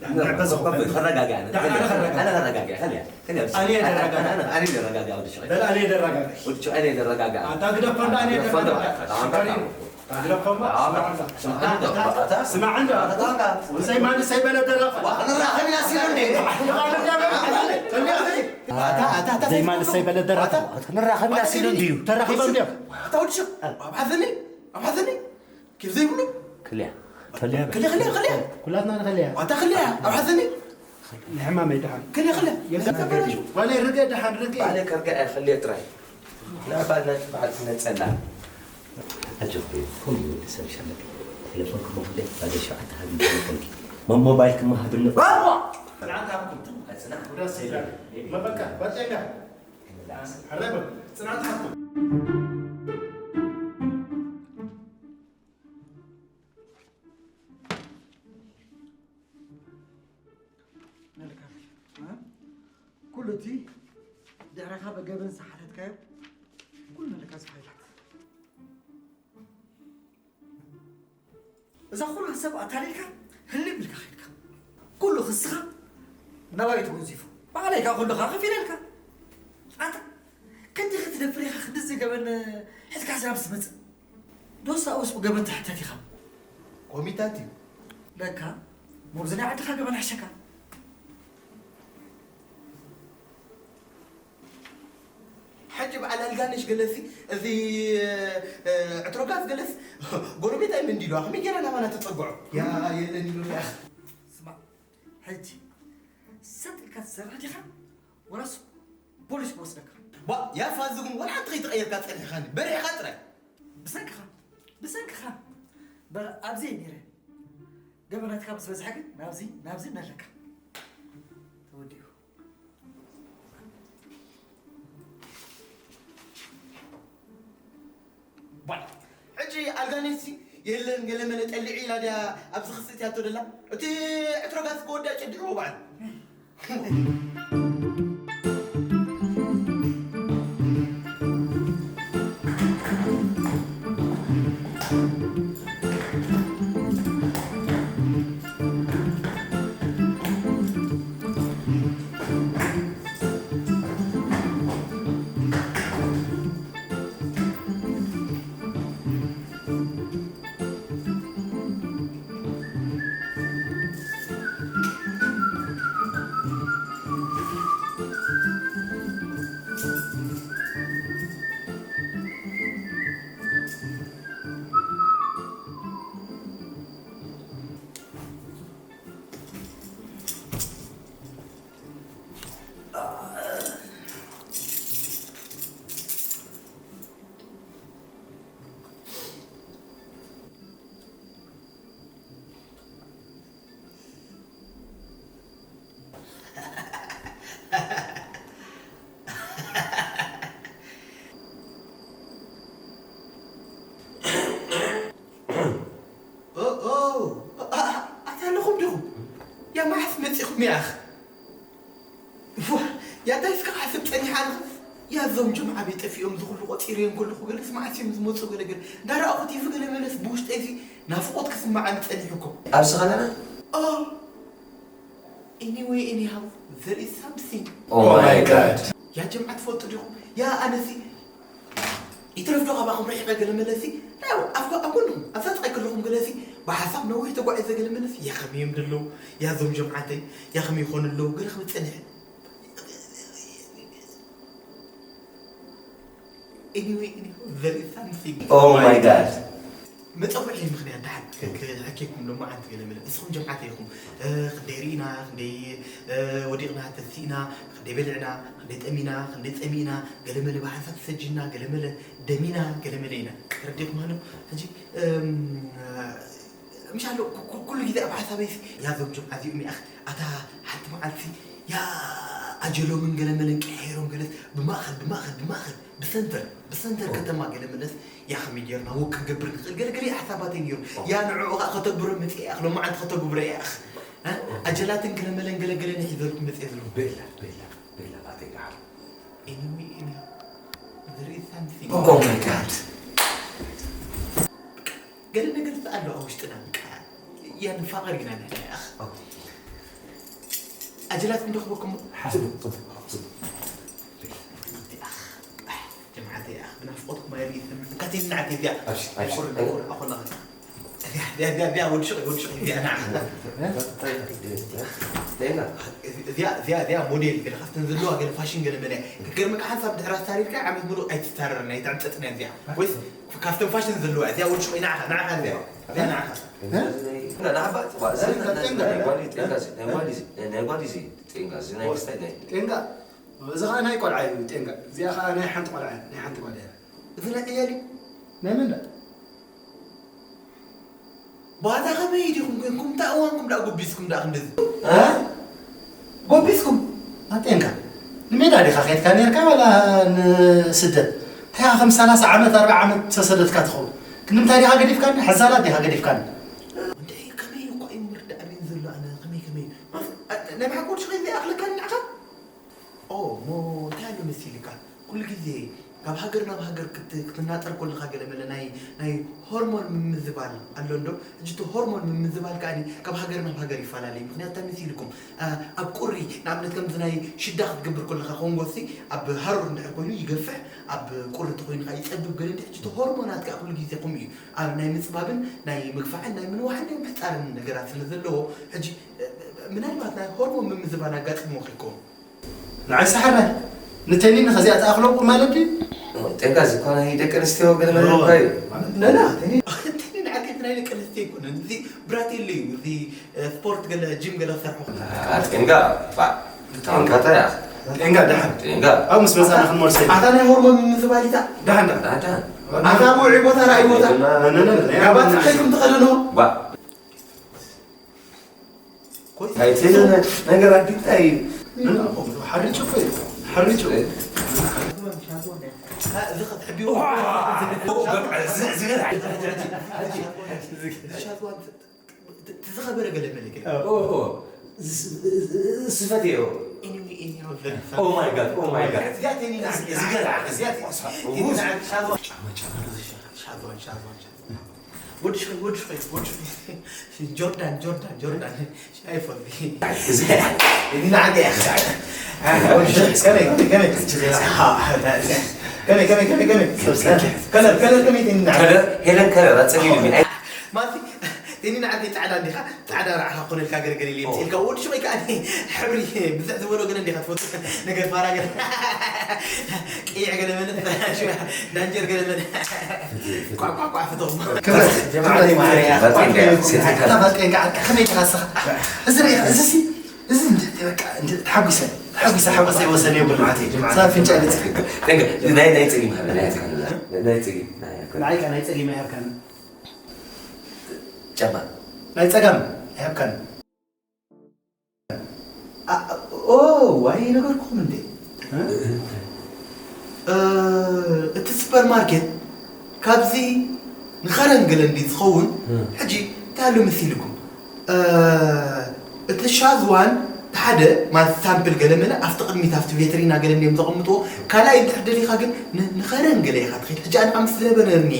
ኖርማል። ንዕበ ዝኾነ። ተረጋጋ፣ ኣነ ተረጋጋ። ኣነ ተረጋጋ፣ ከልያ፣ ከልያ። ኣነ ተረጋጋ። ኣነ፣ ኣነ፣ ኣነ ተረጋጋ፣ ወዲ ሸቐይ። በል ኣነ ተረጋጋ። ወዲ ሸቐይ፣ ኣነ ተረጋጋ። ኣታ ግደፎ እንዳ ኣነ ግደፎ እንዳ። ተረጋጋ። ኣታ ግደፎ። ኣታ ግደፎ። ኣታ ግደፎ። ስማዕ እንዶ። ኣታ ስማዕ እንዶ። ኣታ ተረጋጋ። ዘይማን ሰይበለ ደረፋ። ዋ፣ ንራኸብ ኢና ሲሉ እንዴ? ኣታ፣ ኣታ፣ ኣታ፣ ዘይማን ሰይበለ ደረፋ። ኣታ ንራኸብ ኢና ሲሉ እንድዩ። ተራኺቦም እንድዮም። ኣታ ወዲ ሸቐይ። ኣብ ሓዘኒ፣ ኣብ ሓዘኒ። ኬፍ ዘይብሉ? ክልያ። ከልያ። ከልያ፣ ከልያ፣ ከልያ። ኩላትና ንኸልያ። ዋታ ከልያ፣ ኣብ ሓዘኒ? ንሕማመይ ደሓን። ከልያ፣ ከልያ። የጋጥም። ተበላሹ። ዋላ ርገ ደሓን፣ ርገ። ባለ ከርገ፣ ከልያ ጥራይ። ናባል ናይ በዓል ትነጸላ። ኣጆኺ፣ ከምኡ ወዲ ሰብ ሸለቅ። ቴሌፎንኪ መኹንደ፣ ባለ ሸውዓተ ሃቢ ቴሌፎንኪ። መሞባይልኪ መሃብኒ። ጽናት ሃብኩም። ጽናት። ጉዳት ሰይዳ። መበቃ፣ ባጤጋ። ሕረበ፣ ጽናት ሃብኩም። መልካም። እ? ኩሉ እቲ ድሕረኻ ብገበን ዝሓተትካዮ ኩሉ መልካ ዝሓይላት። እዛ ኩላ ሰብ ኣታሊልካ ህልም ኢልካ ኸድካ። ኩሉ ክስኻ ናባይ ተወንዚፉ። ባዕለይ ከኣ ኩሉ ከኣ ከፊለልካ። ኣታ ክንዲ ክትደፍር ኢኻ፣ ክንድዚ ገበን ሒዝካ ስራብ ትመጽእ። ዶስ ኣብኡ ገበን ትሕተት ኢኻ። ኮሚታት እዩ። ለካ፣ መብዚ ናይ ዓድኻ ገበን ሕሸካ። ሕጂ በዓል ኣልጋነሽ ገለሲ፣ እዚ፣ እ፣ ዕትሮጋስ ገለስ፣ ጎረቤት ኣይመን ዲልዋ፣ ከመይ ጌራ ናባና ተጸግዖ? ያ፣ የለን ኢሉ ያ። ስማዕ፣ ሕጂ ሰጥ ኢልካ ትሰርሕ ዲኻ? ወላስ ፖሊስ ክወስደካ? ባ፣ ያ ፋዚ ግን ወላ ሓንቲ ከይተቐየርካ ጸኒሕካኒ፣ በሪሕካ ጥራይ። ብሰንክኻ፣ ብሰንክኻ። በር ኣብዚ እየ ነይረ። ገበናትካ ምስ በዝሐ ግን ናብዚ፣ ናብዚ እናለካ። ተወዲኡ። ባ፣ ሕጂ ኣልጋነሲ የለን ገለ መለ ጠሊዑ ኢላ ድያ ኣብዚ ክስእትያቶ ደላ? እቲ ዕትሮጋስ ክወዳ ጨዲዕዎ በዓል። ኦ፣ ኦ፣ ኣ-፣ ኣ-፣ ኣታ ኣለኹም ዲኹም? ያ መዓስ መጺኹም ያኽ? ዋ፣ ያታ እስከ ሓስብ ጸኒሓ ኣለኹ። ያዞም ጀምዓ ቤት ጠፊኦም ዝኹሉ ቆጺረዮም ከለኹ ገለስ መዓስ እዮም ዝመጹ ገለ ገለ። እንዳረኣኹ ቲቪ ገለ መለስ ብውሽጠይ እዚ ናፍቖት ክስምዓኒ ጸኒሑ እኮ። ኣብዚ ኸለና? ኦ፣ Anyway, anyhow, there is something. Oh my God. ያ ጀምዓ ትፈልጡ ዲኹም? ያ ኣነሲ ይትረፍ ዶ ካባኹም ርሒቐ ገለ መለሲ? ያው፣ ኣብ ጎ-፣ ኣብ ጎንኹም፣ ኣብ ሳጥቐይ ከለኹም ገለሲ፣ ብሓሳብ ነዊሕ ተጓዒዘ ገለ መለሲ፣ ያ ከመይ እዮም ደለዉ? ያ እዞም ጀምዓተይ፣ ያ ከመይ ይኾኑ ኣለዉ? ገለ ክብል ጸኒሐ። Anyway, anyhow, there is something. Oh my God. መጸውዒ ምኽንያት ደሓን ክ- ክ- ክሕኬኩም ሎማዓንቲ ገለ መለ። ንስኹም ጀምዓት ኢኹም። እ፣ ክንደይ ርኢና፣ ክንደይ፣ እ፣ ወዲቕና፣ ተሲእና፣ ክንደይ በሊዕና፣ ክንደይ ጠሚና፣ ክንደይ ጸሚእና፣ ገለ መለ ብሓንሳብ ተሰጂና፣ ገለ መለ ደሚና፣ ገለ መለ ኢና። ተረዲእኩም ኣሎ? ሕጂ፣ እም፣ ምሻሎ፣ ኩ- ኩ- ኩሉ ግዜ ኣብ ሓሳበይ ሲ፣ ያዞም ጀምዓ እዚኦም ይኣኽ፣ ኣታ ሓንቲ መዓልቲ ያ ኣጀሎምን ገለ መለን ቀያይሮም ገለስ ብማእኸል፣ ብማእኸል፣ ብማእኸል፣ ብሰንተር፣ ብሰንተር ከተማ ገለ መለስ ያ ከመይ ጌርና ወክ ክንገብር ንኽእል ገለ ገለ ሓሳባተይ ነይሩ። ያ ንዕኡ ኸዓ ከተግብሮ መጽእ እያ፣ ሎማዓንቲ ከተግብሮ እያ። እ? ኣጀላትን ገለ መለን ገለ ገለ ንሒዘልኩም መጽእ ዘለኹ። ቤላ፣ ቤላ፣ ቤላ፣ ናተይ ደሓር። Anyway, anyway, there is something. Oh my God. ገለ ነገር ኣሎ ኣብ ውሽጥና፣ በቃ፣ ያ ንፋቐር ኢና ንሕና፣ ያኽ። ኣጀላትኩም ዶ ክበኩም? ሓስቡ፣ ጽቡቕ፣ ጽቡቕ። ያኽ፣ ጀምዓተይ፣ ያኽ፣ ብናፍቖትኩም ኣይርእይትን። ካቲን ንዓተይ እዚኣ። ኣብሽ፣ ኣብሽ። ኣይኮነ፣ ኣይኮነ፣ ኣይኮነ። እዚኣ፣ እዚኣ፣ እዚኣ፣ እዚኣ፣ ወዲ ሹቕ፣ ወዲ ሹቕ፣ እዚኣ፣ ንዓ። ሌላ። እዚኣ፣ እዚኣ፣ እዚኣ ሞዴል ገለ ካብተን ዘለዋ ገለ ፋሽን ገለ መለ። ክገርመካ ሓንሳብ ድሕር ኣስታሪርካ ዓመት ሙሉእ ኣይትታረርን፣ ኣይትዕንጠጥን እያ እዚኣ። ወይስ ካብተን ፋሽን ዘለዋ እዚኣ ወዲ ሹቕ፣ ንዓኻ፣ ንዓኻ እዚኣ። እዚኣ ንዓኻ። ንዓኻ። ጓል እዩ፣ ጤንጋ፣ ናይ ጓል እዩ፣ ናይ ጓል እዩ፣ ጤንጋ፣ እዚ ናይ ክስታይ ናይ ጤንጋ፣ እዚ ኸዓ ናይ ቆልዓ እዩ፣ ጤንጋ። እዚኣ ኸዓ ናይ ሓንቲ ቆልዓ እያ፣ ናይ ሓንቲ ጓል እያ። እዚ ናይ ዕያል እዩ። ናይ መን ደኣ? ባታ ከመይ ዲኹም ኮንኩም? እንታይ እዋንኩም ደኣ ጎቢዝኩም ደኣ ክንድዚ? እ? ጎቢዝኩም? ኣንቴንካ፣ ንሜዳ ዲኻ ኸድካ ኔርካ ዋላ ንስደት? እንታይ ኢኻ ከም ሰላሳ ዓመት፣ ኣርብዓ ዓመት ተሰደድካ ትኸውን? ክንዲ እንታይ ዲኻ ገዲፍካኒ? ሕዛላት ዲኻ ገዲፍካኒ? እንታይ ከመይ እኳ እዩ ምርዳእ ኣሚን ዘሎ ኣነ ከመይ ከመይ? ናይ ብሓቂ ወዲ ሸቐይ ዘይኣኽለካኒ ንዓኻ? ኦ፣ እሞ እንታይ ኣሎ መሲልካ? ኩሉ ግዜ ካብ ሃገር ናብ ሃገር ክት-፣ ክትናጠር ከለኻ ገለ መለ ናይ፣ ናይ ሆርሞን ምምዝባል ኣሎ እንዶ? ሕጂ እቲ ሆርሞን ምምዝባል ከኣ ካብ ሃገር ናብ ሃገር ይፈላለ እዩ። ምኽንያቱ እንታይ መሲልኩም? ኣ፣ ኣብ ቁሪ፣ ንኣብነት ከምዚ ናይ ሽዳ ክትገብር ከለኻ ኮንጎ ሲ ኣብ ሃሩር እንድሕር ኮይኑ ይገፍሕ፣ ኣብ ቁሪ እንተኾይኑ ከኣ ይጸብብ ገለ እንዲ። ሕጂ እቲ ሆርሞናት ከኣ ኩሉ ግዜ ከምኡ እዩ። ኣብ ናይ ምጽባብን ናይ ምግፋዕን ናይ ምንዋሕን ናይ ምሕጻርን ነገራት ስለ ዘለዎ፣ ሕጂ፣ እ፣ ምናልባት ናይ ሆርሞን ምምዝባል ኣጋጢምዎ ከይከውን። ንዓይ ሰሓራይ ንቴኒን ከዚኣ ትኣኽሎ ማለት ድዩ? ጤንካ እዚ እኮ ናይ ደቂ ኣንስትዮ ገለ መለ እኮ እዩ። ነና፣ ቴኒን፣ ቴኒን ዓርከይ ናይ ደቂ ኣንስትዮ ኣይኮነን። እዚ ብራቴሎ እዩ። እዚ፣ እ፣ ስፖርት ገለ፣ ጂም ገለ ክሰርሖ ከሎ። አ፣ ጤንካ፣ ባ፣ ጤንካ እንታይ እያ? ጤንካ ደሓን። ጤንካ። ኣብ ምስ መጻና ክንመልሶ ኢና። ኣታ ናይ ሆርሞን ምምዝባል እታ። ደሓን፣ ደሓን። ደሓን፣ ደሓን። ኣታ ውዑይ ቦታ፣ ራእይ ቦታ። ነና፣ ነና፣ ነና። ያባት ከይኩም ትኸደኑ። ባ። ኣይትህልነ ነገር ኣዲንታ እዩ። ምን ኣቦ፣ ሓሪጭ እኮ እዩ። ሓሪጭ እኮ እዩ። ዝኸበረ ገለ መለ ገለ። ኦ፣ ኦ፣ ዝ-፣ ዝ-፣ ስፈት እዮ። Anyway, anyhow, very fun. Oh my God, oh my God። እዚኣ ቴኒና፣ እዚኣ ቴኒና፣ ሻዞን፣ ሻዞን፣ ሻዞን፣ ሻዞን። ወዲ ሸይ፣ ወዲ ሸይ፣ ወዲ ሸይ። ጆርዳን፣ ጆርዳን፣ ጆርዳን። ሻይ ፎር ሚ። እዚ ንዓዲ እያ። ከመይ፣ ከመይ፣ ከመይ? ከመይ፣ ከመይ፣ ከመይ፣ ከመይ? ከለር፣ ከለር ከመይ ትንና? ከለር፣ ሄለን ከለር፣ ኣጸሊሉ። ማለት፣ ቴኒ ንዓዲ ጻዕዳ እንዲኻ? ጻዕዳ ራዕኻ ኮነልካ ገለ ገለ ኢለ ኦ። የምጽእልካ። ወዲ ሸይ ከኣ ሕብሪ ብዝሕ ዝበሎ ገለ እንዲኻ ትፈቱ? ነገር ፋራ ገለ። ቅይሕ ገለ መለ፣ ዳንጀር ገለ መለ። ቋዕ፣ ቋዕ፣ ቋዕ፣ ፍቶም። ክብረት፣ ጀማዓ ክብረት። ማርያ። ባጤን፣ ባጤን፣ ባጤን፣ ከመይ ኢኻ ንስኻ? እዚ ርኢኻ፣ እዚ ሲ፣ እዚ እንድ-፣ በቃ፣ እንድ-፣ ተሓጒሰ፣ ተሓጒሰ፣ ሓጎሰይ ወሰን የብሉን። ጀማዓ። ሰብ ፍንጫ ይልጽፍ። ቴንክ፣ ናይ፣ ናይ ጸሊም ሃበ፣ ናይ ጸሊም፣ ናይ ጸሊም፣ ናይ፣ ናይ ጸሊም። ንዓይ ከኣ ናይ ጸሊም ኣይሃብካኒ። ጨባ። ናይ ጸጋም ኣይሃብካኒ። ኣ-፣ ኦ፣ ዋይ፣ ነገርኩም እንዴ? እ? እ፣ እቲ ሱፐርማርኬት ካብዚ ንኸረን ገለ እንዲ ዝኸውን፣ እ። ሕጂ እንታይ ኣሎ መሲልኩም? እ፣ እቲ ሻዝዋን እቲ ሓደ ማለት ሳምፕል ገለ መለ ኣብቲ ቅድሚት ኣብቲ ቬተሪና ገለ እንዲዮም ዘቐምጥዎ። ካልኣይ እንድሕር ደሊኻ ግን ን-፣ ንኸረን ገለ ኢኻ ትኸይድ። ሕጂ ኣነ ምስ ዝነበረኒ፣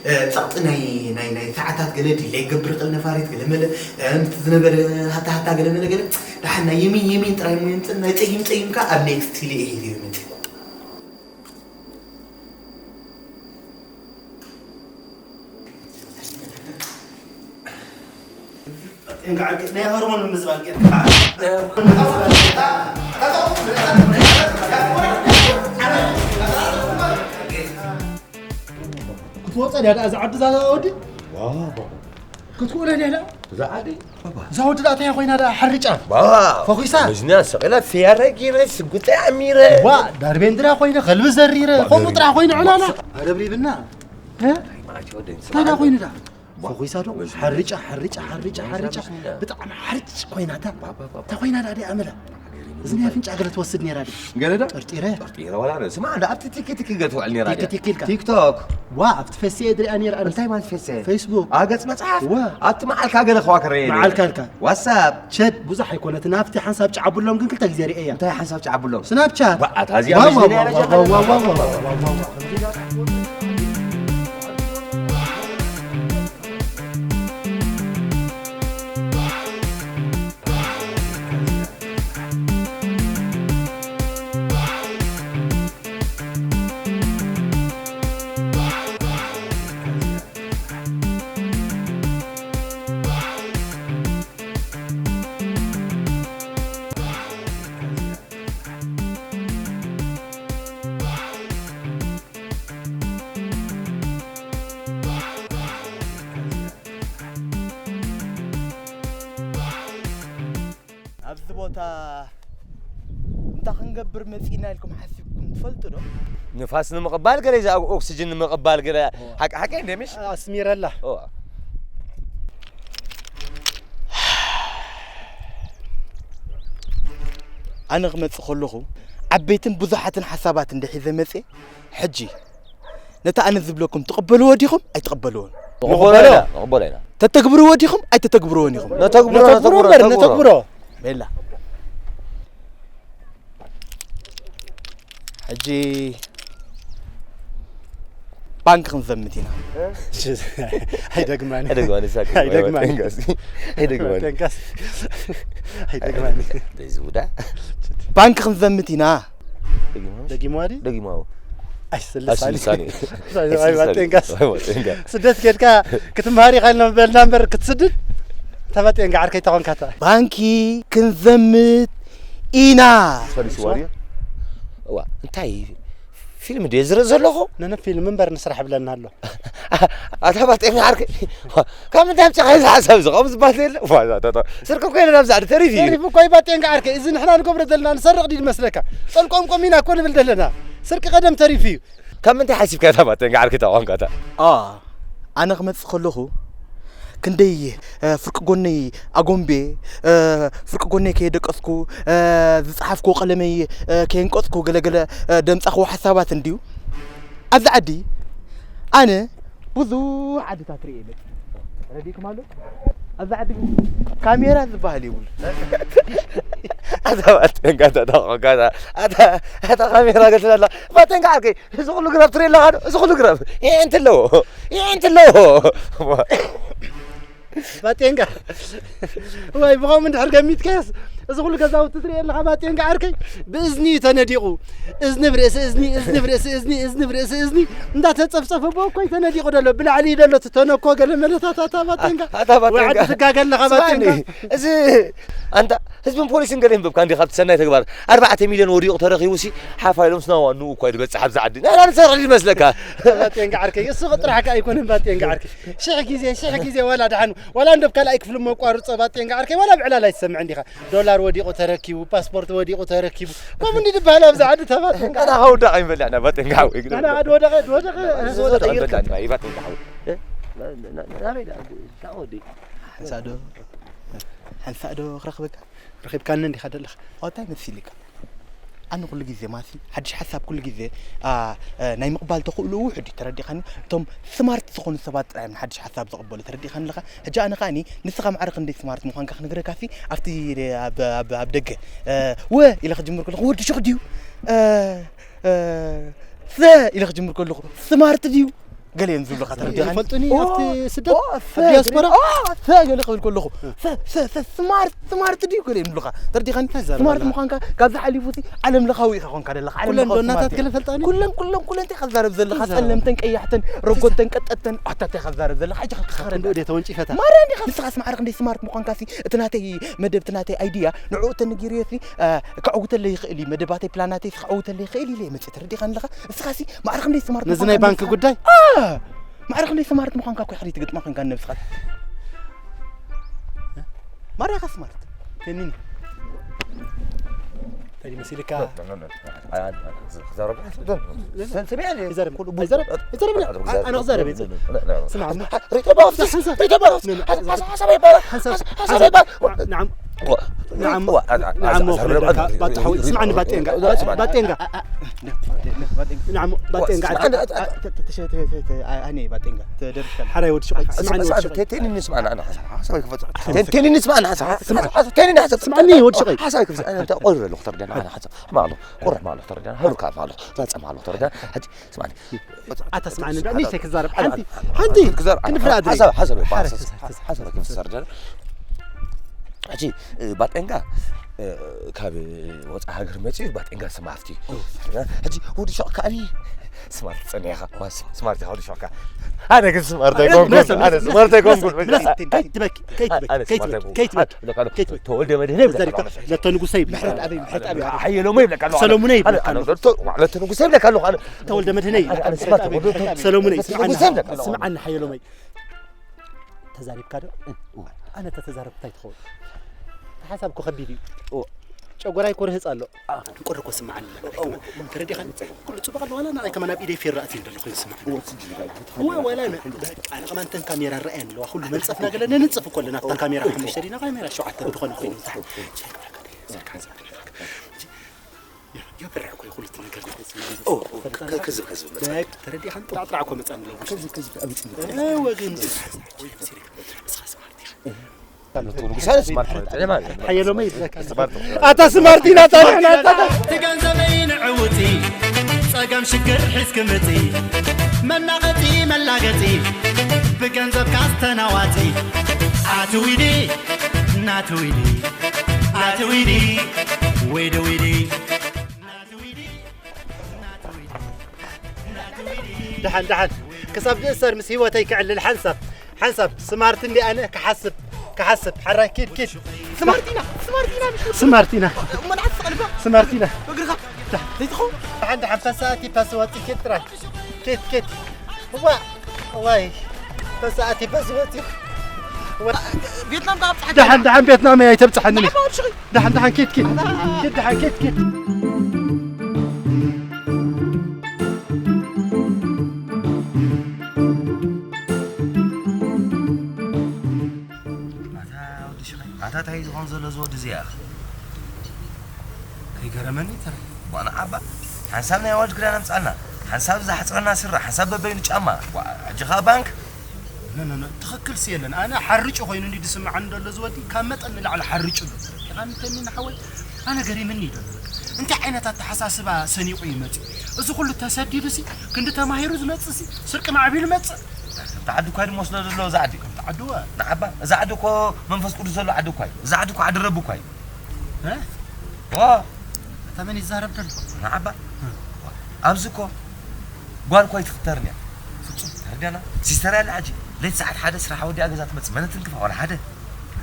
እ፣ ጸቕጢ ናይ፣ ናይ፣ ናይ ሰዓታት ገለ ዲለይ ክገብር ይኽእል ነፋሪት ገለ መለ፣ እ፣ ምስቲ ዝነበረ ሃታ ሃታ ገለ መለ ገለ ደሓን ናይ የሚን የሚን ጥራይ እሞ የምጽእ፣ ናይ ጸጊም ጸጊም ከኣ ኣብ ኔክስት ኢለ እየ ሒዘዮ መጺእ። ናይ ሆርሞን ምምዝባል ጌርካ። ክትወጸ ድያ ደኣ እዛ ዓዲ እዛ ወዲ? ክትኩእለ ሌላ እዛ ወዲ ዳእታ ኮይና ዳ ሓርጫ ፈኺሳ መዝና ሰቂላ ፍያረ ጊረ ስጉጠ ኣሚረ ዋ ዳርቤንድራ ኮይነ ከልቢ ዘሪረ ከምኡ ጥራሕ ኮይኑ ዕላላ ኣረብሪብና ታዳ ኮይኑ ዳ ፈኺሳ ዶ ሓርጫ ሓርጫ ሓርጫ ሓርጫ ብጣዕሚ ሓርጭ ኮይናታ እንታይ ኮይና ዳ ኣመላ እዝኒ ኣፍንጫ ገለ ትወስድ ነይራ ድያ? ገለ ዶ? ጠርጢረ። ጠርጢረ ዋላ ርእሲ ማዕዳ ኣብቲ ቲኪ ቲኪ ገለ ትውዕል ነይራ ድያ? ቲኪ ቲኪ ኢልካ። ቲክቶክ። ዋ ኣብቲ ፈሴ ድሪኣ ነይራ ኣነ። እንታይ ማለት ፈሴ? ፌስቡክ። ኣገጽ መጽሓፍ? ዋ። ኣብቲ መዓልካ ገለ ከዋክረ እየ ነይረ። መዓልካ ኢልካ። ዋትሳፕ። ቸድ ብዙሕ ኣይኮነትን ኣብቲ ሓንሳብ ጫዓብሎም ግን ክልተ ግዜ ርእያ። እንታይ ሓንሳብ ጫዓብሎም? ስናፕቻት። ዋ ኣታ እዚኣ ዋ፣ መዝነ ዋ፣ ነይራ ዋ፣ ጀጋኑ። ዋ፣ ዋ፣ ዋ፣ ዋ፣ ዋ፣ ዋ። ኣብዚ ቦታ እንታይ ክንገብር መጺና ኢልኩም ሓሲብኩም ትፈልጡ ዶ? ንፋስ ንምቕባል ገለ፣ እዚ ኦክስጅን ንምቕባል ገለ። ሓቂ፣ ሓቂ እንደ ምሽ? ኣስሚረላ። እዋ። ኣነ ክመጽእ ከለኹ ዓበይትን ብዙሓትን ሓሳባት እንደ ሒዘ መጽየ፣ ሕጂ ነቲ ኣነ ዝብለኩም ትቕበልዎ ዲኹም ኣይትቕበልዎን? ንቕበሎ ኢና፣ ንቕበሎ ኢና። ተተግብርዎ ዲኹም ኣይተተግብርዎን ኢኹም? ነተግብሮ፣ ነተግብሮ ነተግብሮ፣ እምበር፣ ነተግብሮ። ነተግብሮ። ቤላ። ሕጂ ባንክ ክንዘምት ኢና። ኣይደግማን። ኣይደግማን፣ ይሳቅ። ኣይደግማን። ኣይደግማን። ኣይደግማን። ደይ ዝውዳ። ባንክ ክንዘምት ኢና። ደጊማዊ? ደጊማዊ ድዩ? ደጊማዊ። ኣይስልሳኒ። ኣይስልሳኒ። ኣይስልሳኒ። ኣይባጤንጋስ። ኣይባጤንጋ። ስደት ኬድካ ክትምሃር ኢኻ ኢልና በልና እምበር ክትስድድ? ተባጤንጋ ዓርከይ ተኾንካታ። ባንኪ ክንዘምት ኢና። ፈሪስዋ ድዩ? እዋ፣ እንታይ ፊልም ድየ ዝርኢ ዘለኹ? ነነ ፊልም እምበር ንስራሕ ብለና ኣሎ። ኣታ ባጤንጋ ዓርከይ፣ ካብ ምንታይ ኣምጺእካ እዚ ሓሳብ እዚ? ከምኡ ዝበሃል የለ። ዋ፣ እዛ፣ እታ፣ እታ፣ ስርቂ እኮ የለን ኣብዚ ዓዲ፣ ተሪፉ እዩ። ተሪፉ እኮ እዩ ባጤንጋ ዓርከይ። እዚ ንሕና ንገብሮ ዘለና ንሰርቕ ድዩ ዝመስለካ? ጠልቆምቆም ኢና እኮ ንብል ዘለና። ስርቂ ቀደም ተሪፉ እዩ። ካብ ምንታይ ሓሲብካ እታ ባጤንጋ ዓርከይ እታ ቋንቋ እታ? ኣ፣ ኣነ ክመጽእ ከለኹ ክንደይ፣ እ፣ ፍርቂ ጎነይ ኣጎምቤ፣ እ፣ ፍርቂ ጎነይ ከየደቀስኩ፣ እ፣ ዝጸሓፍኩዎ ቀለመይ፣ እ፣ ከየንቀጽኩ ገለገለ፣ እ፣ ደምጻኽዎ ሓሳባት እንድዩ። ኣብዚ ዓዲ ኣነ ብዙሕ ዓድታት ርእየ መጽእ። ተረዲእኩም ኣሎ? ኣብዚ ዓዲ ግን ካሜራ ዝበሃል የብሉ። ኣታ ባጤንጋ፣ ኣታ፣ ኣታ፣ ኣታ፣ ኣታ ካሜራ ገትላ ኣላ። ባጤንጋ ዓርከይ፣ እዚ ኩሉ ግራብ ትርኢ ኣለኻ ዶ? እዚ ኩሉ ግራብ። ይሄ እንት ኣለዎ። ይሄ እንት ኣለዎ። ባጤንጋ። ወይ ብኸምኡ እንድሕር ገሚትካስ፣ እዚ ኩሉ ገዛውቲ ትርኢ ኣለኻ ባጤንጋ ዓርከይ፣ ብእዝኒ እዩ ተነዲቑ። እዝኒ ብርእሲ እዝኒ፣ እዝኒ ብርእሲ እዝኒ፣ እዝኒ ብርእሲ እዝኒ፣ እንዳተጸፍጸፈ ብኡ እኮ እዩ ተነዲቑ ዘሎ። ብላዕሊ እዩ ዘሎ፣ እቲ ተነኮ ገለ መለታታታ ባጤንጋ። ኣታ ባጤንጋ። ወይ ዓዲ ትጋገ ኣለኻ ስማዕኒ፣ ባጤንጋ። እዚ ኣንታ ህዝብን ፖሊስን ገለ ይንብብካ እንዲኻ ኣብቲ ሰናይ ተግባር። ኣርባዕተ ሚልዮን ወዲቑ ተረኺቡ ሲ፣ ሓፋ ኢሎም ስናዋ ንኡ እኳ እዩ ዝበጽሕ ኣብዚ ዓዲ። ንሕና ንሰርሕ ድዩ መስለካ? ባጤንጋ ዓርከይ፣ እሱ ጥራሕ ከኣ ኣይኮነን ባጤንጋ ዓርከይ። ሽሕ ግዜ፣ ሽሕ ግዜ ዋላ ደሓን፣ ዋላ እንዶ ኣብ ካልኣይ ክፍሊ መቋርጾ ባጤንጋ ዓርከይ፣ ዋላ ብዕላል ኣይትሰምዕን ዲኻ። ዶላር ወዲቑ ተረኪቡ፣ ፓስፖርት ወዲቑ ተረኪቡ። ከምኡ እንዲ ዝበሃል ኣብዚ ዓዲ እታ ባጤንጋ። ኣና ከውዳቕ ኣይንበልዕና ባጤንጋ ሓወይ። ኣና ዓዲ ወደቐ፣ ወደቐ፣ ወደቐ ይርከብ። ኣይንበልዕና፣ ባጤንጋ ሓወይ። እ? ና-፣ ና-፣ ና-፣ ናበይ ደኣ? እንታይ ወዲ? ሓንሳእ ዶ፣ ሓንሳእ ዶ ክረኽበካ? ረኺብካኒ እንዲኻ ዘለኻ። ኦ፣ እንታይ መሲልካ? ኣነ ኩሉ ግዜ ማሲ ሓድሽ ሓሳብ ኩሉ ግዜ፣ ኣ፣ እ፣ ናይ ምቕባል ተኽእሎኡ ውሑድ እዩ፣ ተረዲኻኒ? እቶም ስማርት ዝኾኑ ሰባት ጥራይ እዮም ንሓድሽ ሓሳብ ዝቕበሉ፣ ተረዲኻኒ ኣለኻ? ሕጂ ኣነ ከኣኒ ንስኻ ማዕረ ክንደይ ስማርት ምዃንካ ክነግረካሲ ኣብቲ፣ ኣብ፣ ኣብ፣ ኣብ ደገ፣ እ፣ ወ ኢለ ክጅምር ከለኹ ወዲ ሹቕ ድዩ? እ፣ እ፣ ሰ ኢለ ክጅምር ከለኹ ስማርት ድዩ? ገለ እዮም ዝብሉኻ፣ ተረዲኻኒ? ይፈልጡኒ ኦ፣ ኣብቲ ስደት፣ ኦ፣ ኣብ ሰ ዲያስፖራ? ገለ፣ ኦ፣ ሰ ገለ ክብል ከለኹ፣ እ። ሰ፣ ሰ፣ ሰ፣ ስማርት፣ ስማርት ድዩ ገለ እዮም ዝብሉኻ፣ ተረዲኻኒ? እንታይ ዘረባ ስማርት ኣለኻ? ምዃንካ ካብዛ ሓሊፉ ሲ ዓለም ለኻዊ ኢኻ ኾንካ ዘለኻ፣ ዓለም ኩለን ለኻዊ ዶ እናታት ስማርት ገለ ኢኻ። ፈልጣኒ? ኩለን፣ ኩለን፣ ኩለን እንታይ ኢኻ ትዛረብ ዘለኻ? እንታይ ዘረባ? ጸለምተን ቀያሕተን፣ ረጎድተን ቀጠጥተን፣ ኣታ እንታይ ኢኻ ትዛረብ ዘለኻ? ሕጂ ክትኸረዳ። ክንድኡ ድየ ተወንጪፈታ? ማርያ እንዲኻ። ንስኻ ሲ ማዕረ ክንደይ ስማርት ምዃንካ ሲ፣ እቲ ናተይ መደብ፣ እቲ ናተይ ኣይድያ፣ ንዕኡ ተነጊርዮ ሲ፣ እ፣ ከዕውተለይ ይኽእል እዩ፣ መደባተይ ፕላናተይ ሲ ከዕውተለይ ይኽእል ኢለ እየ መጽእ፣ ተረዲኻኒ ኣለኻ? ንስኻሲ ማዕረ ክንደይ ስማርት ነዚ ምዃንካ ናይ ባንክ እንዴ ጉዳይ? አ! ማዕረ ክንደይ ስማርት ምዃንካ እኮ ሕሪ ትግጥማ ኮንካ ንነብስኻ። ማርያኻ ስማርት። ተኒኒ። ተኒ መሲልካ። ክዛረብ። ይዛረብ። ይዛረብ። ይዛረብ። ኣነ ክዛረብ። ስማ፣ ስማ። ሪቶ ባፍስ። ሓንሳብ። ሪቶ ባፍስ። ሓንሳብ። ሓንሳብ። ሓንሳብ። ሓንሳብ። ሓንሳብ። ሓንሳብ። ንዓም። ንዓም። ንዓም። ባጣ ሓወይ፣ ስማዕኒ ባጤንጋ። ባጤንጋ። ንዓም። ባጤንጋ። ኣኔ ባጤንጋ። ተደርሽ ከላ። ሓራይ ወዲ ሽቆይ። ስማዕኒ ወዲ ሽቆይ። ተኒ ንስማዕና። ሓሳብ ክፈጽም። ተኒ ንስማዕና። ሓሳብ። ስማዕኒ ወዲ ሽቆይ። ሓሳብ ክፈጽም። ኣነ ተቆርረ ሎክተር ደና። ሓሳብ። ማዕሎ። ቁርሕ ማዕሎ ሎክተር ደና። ህሩካ ማዕሎ። መጸ ማዕሎ ሎክተር ደና። ሕጂ ስማዕኒ። ኣታ ስማዕኒ፣ እንዳ ንእሽተይ ክዛረብ። ሓንቲ፣ ሓንቲ ክዛረብ። ክንፍራ ኣድሪ። ሓሳብ፣ ሓሳብ ይባል። ሓሳብ፣ ሓሳብ፣ ሓሳብ ክዛረብ። ሕጂ፣ እ፣ ባጤንጋ፣ እ፣ ካብ ወፃኢ ሃገር መፂኡ ባጤንጋ ስማርት እዩ። ሕጂ ወዲ ሸቕ ከዓኒ ስማርት ጸኒሕኻ። ዋስ፣ ስማርት ኢኻ ወዲ ሸቕ ከ። ኣነ ግን ስማርት ኣይኮንኩን። ኣነ ስማርት ኣይኮንኩን። ከይትበኪ፣ ከይትበኪ፣ ኣነ ስማርት ኣይኮንኩን። ከይትበኪ። ተወልደ መድህነ ይብለካ ኣለኹ። ለተ ንጉሰ ይብለካ። ምሕረት ኣበይ፣ ምሕረት ኣበይ። ሓየሎሞ ይብለካ ኣለኹ። ሰለሙነ ይብለካ ኣለኹ። ለተ ንጉሰ ይብለካ ኣለኹ። ኣነ ተወልደ መድህነይ። ኣነ ስማርት ኣይኮንኩን። ሰለሙነይ፣ ስማርት ስምዓኒ፣ ኣይኮንኩን። ስምዓኒ ሓየሎመይ። ተዛሪብካ ዶ? እዋ። ኣነ ተተዛረብኩ እንታይ ትኸውን? እቲ ሓሳብ እኮ ከቢድ እዩ። እዋ። ጨጎራይ እኮ ርህጽ ኣሎ። አ። እንቆር እኮ ስምዓኒ። እዋ። ተረዲኻኒ? ኩሉ ጽቡቕ ኣሎ፣ ዋላ ንዓይ ከማን ኣብ ኢደይ ፌሮ ኣትዩ እንደሎ ኮይኑ ስምዓኒ። እዋ፣ ስጅል ጋር እዋ፣ ዋላ ነ-፣ በቃ፣ ኣነ ከማን እተን ካሜራ ረኣየን ኣለዋ። ኩሉ መንጸፍና ገለ ነንጽፍ እኮ ኣለና። ኣብታ ካሜራ ሓሙሽተ ዲና፣ ካሜራ ሸውዓተ እንትኾነ ኮይኑ። እዋ፣ እዋ፣ እዋ። የብርዕ እኮ እዩ ኩሉ እቲ ነገር። ኦ፣ ኦ፣ ከ-፣ ከዝብ፣ ከዝብ መጽእ። በቃ፣ ተረዲእካ? ጥራዕ፣ ጥራዕ እኮ መጽእ ኣለዎ። ከዝብ፣ ከዝብ፣ ኣብ ይጽም። እ፣ ወገን። ንስኻ ስማርት ኢኻ። ንሱ ስማርት ማለት ማለት። ሓየሎመይ ይብለካ። ስማርት። ኣታ ስማርት ኢና፣ ኣታ ንሕና፣ ኣታ። እቲ ገንዘበይ ንዕውቲ፣ ጸገም ሽግር ሒዝኪ ምጺ። መናቐጺ፣ መላገጺ፣ ብገንዘብካ ዝተናዋጺ። ኣቲ ዊዲ፣ ናቲ ዊዲ፣ ኣቲ ዊዲ፣ ዊዲ፣ ዊዲ። ደሓን፣ ደሓን። ክሳብ ዝእሰር ምስ ህይወተይ ክዕልል ሓንሳብ፣ ሓንሳብ። ስማርት እንዲ ኣነ ክሓስብ፣ ክሓስብ። ሓራይ፣ ኪድ፣ ኪድ። ስማርት ኢና፣ ስማርት ኢና፣ ምሽ ስማርት ኢና። እሞ ንዓት ትኽእል እባ። ስማርት ኢና። እግርኻ። ደሓን፣ ደሓን። ተሰኣቲ ፓስ ወፂ፣ ኪድ ጥራይ። ኪድ፣ ኪድ። እዋ፣ እዋይ። ተሰኣቲ ፓስ ወፂ። እዋ። ቬትናም ካብ ኣብፅሓ ደሓን፣ ደሓን፣ ቬትናም እያ፣ ኣይተብፅሓኒ። ንዓባ ወዲ ሽኺ። ደሓን፣ ደሓን፣ ኪድ፣ ኪድ። ኪድ፣ ደሓን፣ ኪድ፣ ኪድ። ኣታ ወዲ ሽኸይ፣ ኣታ እንታይ እዩ ዝኾን ዘሎ እዚ ወዲ እዚ ያኽ? ከይገረመኒ ተረ። ቧ ንዓባ፣ ሓንሳብ ናይ ኣዋጅ ክዳን ኣምጻልና፣ ሓንሳብ ዝሓጽረና ስረ፣ ሓንሳብ በበይኑ ጫማ። ቧ፣ ሕጂ ኸኣ ባንክ? ኖ፣ ኖ፣ ኖ፣ ትኽክል ሲ የለን። ኣነ ሓርጩ ኮይኑ እንዲ ዝስምዓኒ ዘሎ እዚ ወዲ፣ ካብ መጠን ንላዕሊ ሓርጩ ኣሎ። ተረዲኻኒ ተኒ ንሓወይ? ኣነ ገሪምኒ እዩ ዘሎ። በቃ፣ እንታይ ዓይነት ኣተሓሳስባ ሰኒቑ እዩ መጺኡ? እዚ ኩሉ ተሰዲዱ ሲ፣ ክንዲ ተማሂሩ ዝመጽእ ሲ፣ ስርቂ ማዕቢሉ መጽእ? ከምቲ ዓዲ እኳ ድሞ ስለ ዘሎ እዚ ዓዲ። ከምቲ ዓዲ እወ። ንዓባ፣ እዚ ዓዲ እኮ መንፈስ ቅዱስ ዘሎ ዓዲ እኳ እዩ። እዚ ዓዲ እኮ ዓዲ ረቢ እኳ እዩ። እ? ዋ። ኣታ መን ይዛረብ ዘሎ? ንዓባ። እ። ኣብዚ እኮ ጓል እኮ ኣይትኽተርን እያ። ፍጹም። ተረዲኣና? ሲስተር ያለ ዓጂ። ለይቲ ሰዓት ሓደ ስራሕ ወዲኣ ገዛ ትመጽእ። መን ትንክፋ? ዋላ ሓደ።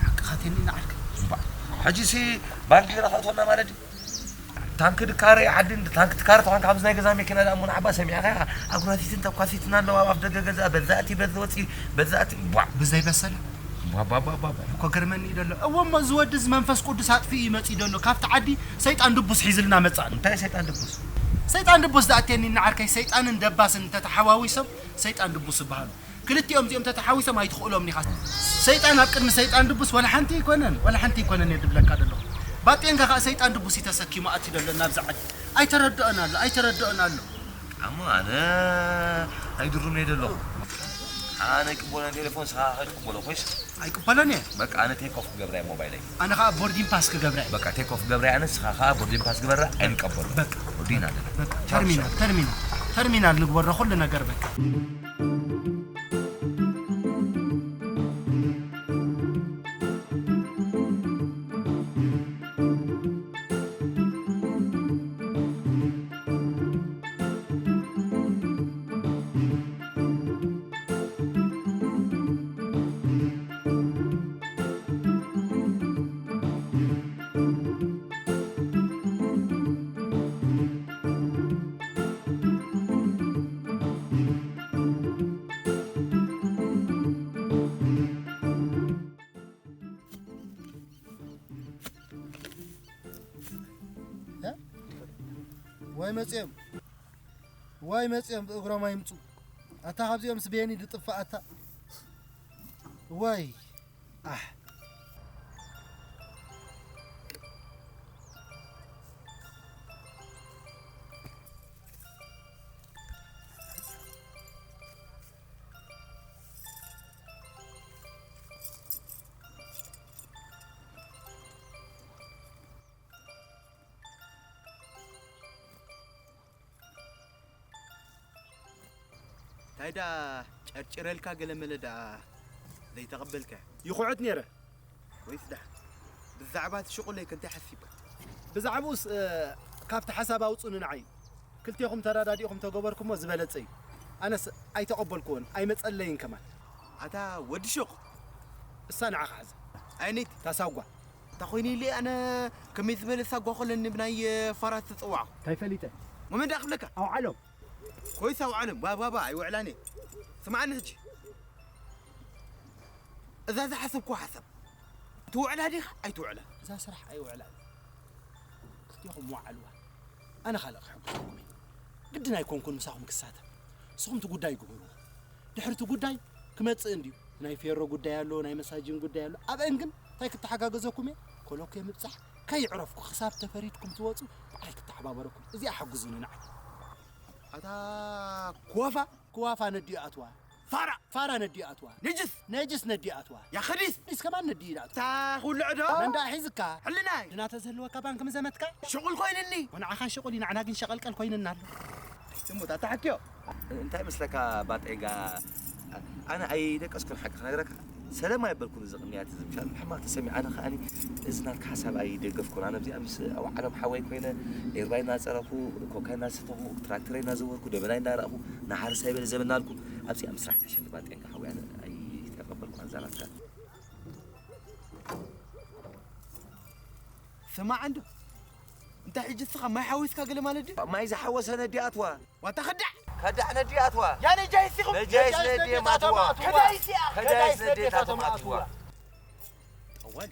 ሓቅኻ ቴኒ ንዓልካ። እምባ። ሕጂ ሲ ባንክ ገና ከእትወና ማለት ድዩ? ታንኪ ድካረ ዓዲ እንደ ታንኪ ትካረ ተኾንካ ኣብዚ ናይ ገዛ መኪና ደኣ እሞ ንዓባ ሰሚዕኻ ኢኻ። ኣጉራቲትን ተኳሲትን ኣለዋ ኣብ ኣፍ ደገ ገዛ፣ በዛ እቲ በዚ ወፂ፣ በዛ እቲ ቧዕ። ብዘይ በሰለ? ቧ፣ ቧ፣ ቧ፣ ቧ፣ ቧ። እኮ ገርመኒ እዩ ደሎ። እዎ እሞ እዚ ወዲ እዚ መንፈስ ቅዱስ ኣጥፊኡ እዩ መፂኡ ደሎ። ካብቲ ዓዲ ሰይጣን ድቡስ ሒዝልና መፃእኒ። እንታይ ሰይጣን ድቡስ? ሰይጣን ድቡስ ዝኣትየኒ ንዓርከይ ሰይጣንን ደባስን እንተተሓዋዊሶም ሰይጣን ድቡስ ይበሃሉ። ክልቲኦም እዚኦም ተተሓዊሶም ኣይትኽእሎም ዲኻ? ሰይጣን ኣብ ቅድሚ ሰይጣን ድቡስ ወላ ሓንቲ ኣይኮነን፣ ወላ ሓንቲ ኣይኮነን እየ ድብለካ ዘለኹ። ባጤንጋ ኸኣ ሰይጣን ድቡስ እዩ ተሰኪሙ ኣትዩ ዘሎ ናብዚ ዓዲ። ኣይተረድኦን ኣሎ፣ ኣይተረድኦን ኣሎ። ኣሞ ኣነ ኣይድሩም እየ ዘለኹ። ኣነ ኣይቅበሎን ቴሌፎን፣ ንስኻ ከይትቅበሎ ኮይስ? ኣይቅበሎን እየ። በቃ ኣነ ቴክ ኦፍ ክገብራ እየ ሞባይለይ። ኣነ ኸኣ ቦርዲን ፓስ ክገብራ እየ። በቃ ቴክ ኦፍ ክገብራ እየ ኣነ፣ ንስኻ ኸኣ ቦርዲን ፓስ ግበራ፣ ኣይንቀበሎ። በቃ። ወዲና ኣለና። በቃ። ቻው፣ ተርሚናል፣ ቻው። ተርሚናል። ተርሚናል ንግበሮ፣ ኩሉ ነገር በቃ። ዋይ መጽዮም፣ ዋይ መጽዮም፣ ብእግሮም ኣይምጹ። ኣታ ካብዚኦም ስቤኒ ድጥፋ ኣታ። ዋይ፣ ኣሕ። እንታይ ደኣ ጨርጭረልካ ገለ መለ ደኣ ዘይተቐበልካ? ይኹዕት ነይረ። ወይስ ደኣ ብዛዕባ እቲ ሽቑለይ ከ እንታይ ሓሲብካ? ብዛዕባኡስ፣ እ፣ ካብቲ ሓሳብ ኣውጹኒ ንዓይ። ክልቴኹም ተረዳዲእኹም ተገበርኩሞ ዝበለጸ እዩ። ኣነስ ኣይተቐበልኩዎን፣ ኣይመጸለይን ከማን። ኣታ ወዲ ሹቕ። እሳ ንዓኻ ሓዛ። ኣይነይቲ። እታ ሳጓ። እንታይ ኮይነ ኢለ ኣነ ከመይ ዝበለ ሳጓ ኮለኒ ብናይ ፋራ ዝተጸዋዕኹ? እንታይ ፈሊጠ? መመን ደኣ ክብለካ? ኣውዓሎም። ኮይስ ኣውዓሎም። ባ፣ ባ፣ ባ፣ ኣይውዕላን እየ። ስምዓኒ ሕጂ። እዛ ዝሓሰብኩዋ ሓሳብ። ትውዕላ ዲኻ? ኣይትውዕላ። እዛ ስራሕ ኣይውዕላን። ክልቴኹም ወዓልዋ። ኣነ ካልእ ክሕግዘኩም እየ። ግድን ኣይኮንኩን ምሳኹም ክሳተፍ። ንስኹም እቲ ጉዳይ ግበርዎ። ድሕሪ እቲ ጉዳይ ክመጽእ እንድዩ። ናይ ፌሮ ጉዳይ ኣሎ፣ ናይ መሳጅን ጉዳይ ኣሎ። ኣብአን ግን እንታይ ክተሓጋገዘኩም እየ? ኮለኩየ ምብጻሕ ከይዕረፍኩ ክሳብ ተፈሪድኩም ትወጹ ብዓይ ክተሓባበረኩም። እዚኣ ሓግዙኒ ንዓይ። ኣታ ክዋፋ? ክዋፋ ነዲኡ ኣትዋ። ፋራ! ፋራ ነዲኡ ኣትዋ። ነጅስ! ነጅስ ነዲኡ ኣትዋ። ያ ኸዲስ! ዲስ ከማን ነዲኡ ኣትዋ። እታ ክውልዕ ዶ? መንዳ ሒዝካ? ሕልናይ! ድና ተዝህልወካ ባንክ ምዘመትካ? ሽቑል ኮይንኒ! ወንዓኻ ሽቑል እዩ፣ ንዓና ግን ሸቐልቀል ኮይንና ኣሎ። ትሙት ኣታ ሓኪዮ። እንታይ መስለካ ባጤጋ? ኣነ ኣይደቀስኩን ሓቂ ክነግረካ። ሰለማ ኣይበልኩን እዚ ቅንያት እዚ ምሻል ሕማቕ ተሰሚዑ። ኣነ ከኣኒ እዚ ናትካ ሓሳብ ኣይደገፍኩን። ኣነ ኣብዚኣ ምስ ኣውዓሎም ሓወይ ኮይነ ኤርባይ እናጸረኹ፣ ኮካ እናሰተኹ፣ ትራክተረይ እናዘወርኩ፣ ደበናይ እናረእኹ፣ ንሓረስታይ በለ ዘበናልኩ። ኣብዚኣ ምስራሕ ተሸንባ ጤንካ ሓወይ ኣነ ኣይተቐበልኩን ኣዛ ናትካ። ስማዕ እንዶ፣ እንታይ ሕጂ እስኻ ማይ ሓዊስካ ገለ ማለት ድዩ? ማይ ዝሓወሰ ነዲ ኣትዋ። ዋታ ከዳዕ! ከዳዕ ነዲ ኣትዋ። ያ ነጃይስ ኢኹም! ነጃይስ ነጃይስ ነዲ ነዲ ኣትዋ። ኣትዋ። ከዳይስ እያ! ከዳይስ ከዳይስ ነዲ ነዲ ኣትዋ ኣትዋ። ኣትዋ። ጠዋሊ።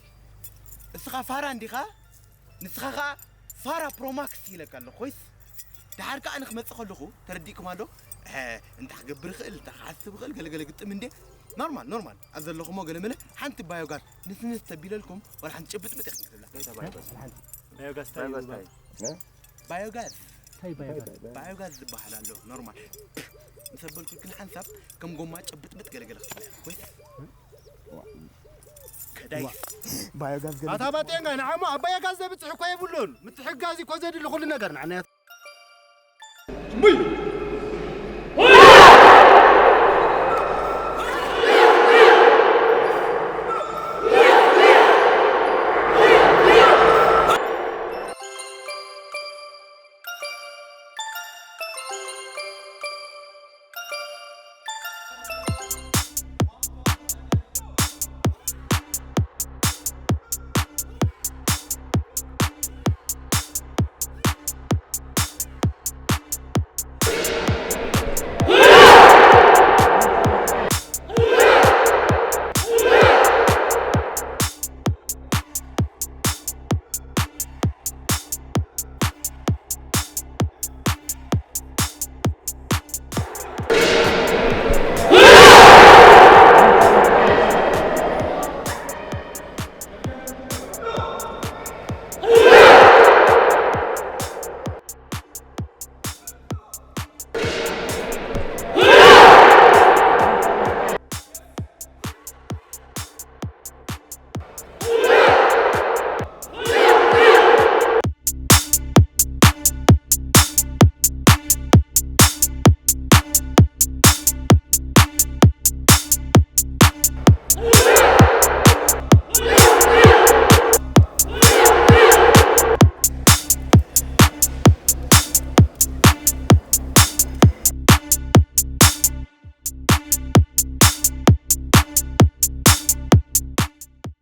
እስኻ ፋራ እንዲኻ? ንስኻ ኸኣ ፋራ ፕሮማክስ ኢለካ ኣለኹ። ኮይስ ደሓር ከኣ ኣነ ክመጽእ ከለኹ ተረዲእኩም ኣሎ። እሕ፣ እንታይ ክገብር ይኽእል፣ እንታይ ክሓስብ ይኽእል፣ ገለገለ ግጥም እንዴ። ኖርማል፣ ኖርማል። ኣብ ዘለኹሞ ገለ መለ ሓንቲ ባዮጋዝ ንስንስ ተቢለልኩም፣ ወላ ሓንቲ ጭብጥብጥ ኢኹም ክትብላ። እንታይ እታ ባዮጋዝ? ሓንቲ። ባዮጋዝ እንታይ ባዮጋዝ ይባሃል? እንታይ? እ? ባዮጋዝ። እንታይ ባዮጋዝ? ባዮጋዝ ዝበሃል ኣሎ፣ ኖርማል። ምስ ኣበልኩ ግን ሓንሳብ ከም ጎማ ጭብጥብጥ ገለገለ ክትብላ ኢኻ። ኮይስ? ከዳይ። ባዮጋዝ ገለ ኣታ ባጤንጋ፣ ንዓሞ ኣብ ባዮጋዝ ዘብጽሕ እኮ የብሉን። ምትሕጋዝ እኮ ዘድሊ ኩሉ ነገር ንዓና።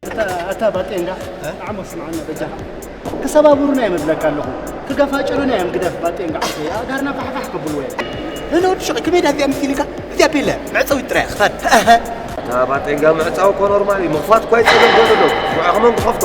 ኣታ፣ ኣታ ባጤንጋ፣ እ? ንዓሞ ስምዓና በጃኻ። ክሰባብሩና እዮም እብለካ ኣለኹ። ክገፋጭሩና እዮም ግደፍ ባጤንጋ ዓሰይ። ኣእጋርና ፋሕፋሕ ከብልዎ እዮም። ንወዲ ሹቕ ክመይ ዳዚኣ መሲልካ? እዚኣ ቤለ፣ መዕጸዊት ጥራይ እያ፣ ክፈት። ኣታ ባጤንጋ፣ ምዕጻው እኮ ኖርማል እዩ። ምኽፋት እኮ ኣይጸገም ዘሎ ዶ? ሽዑ ከመን ክኸፍቶ?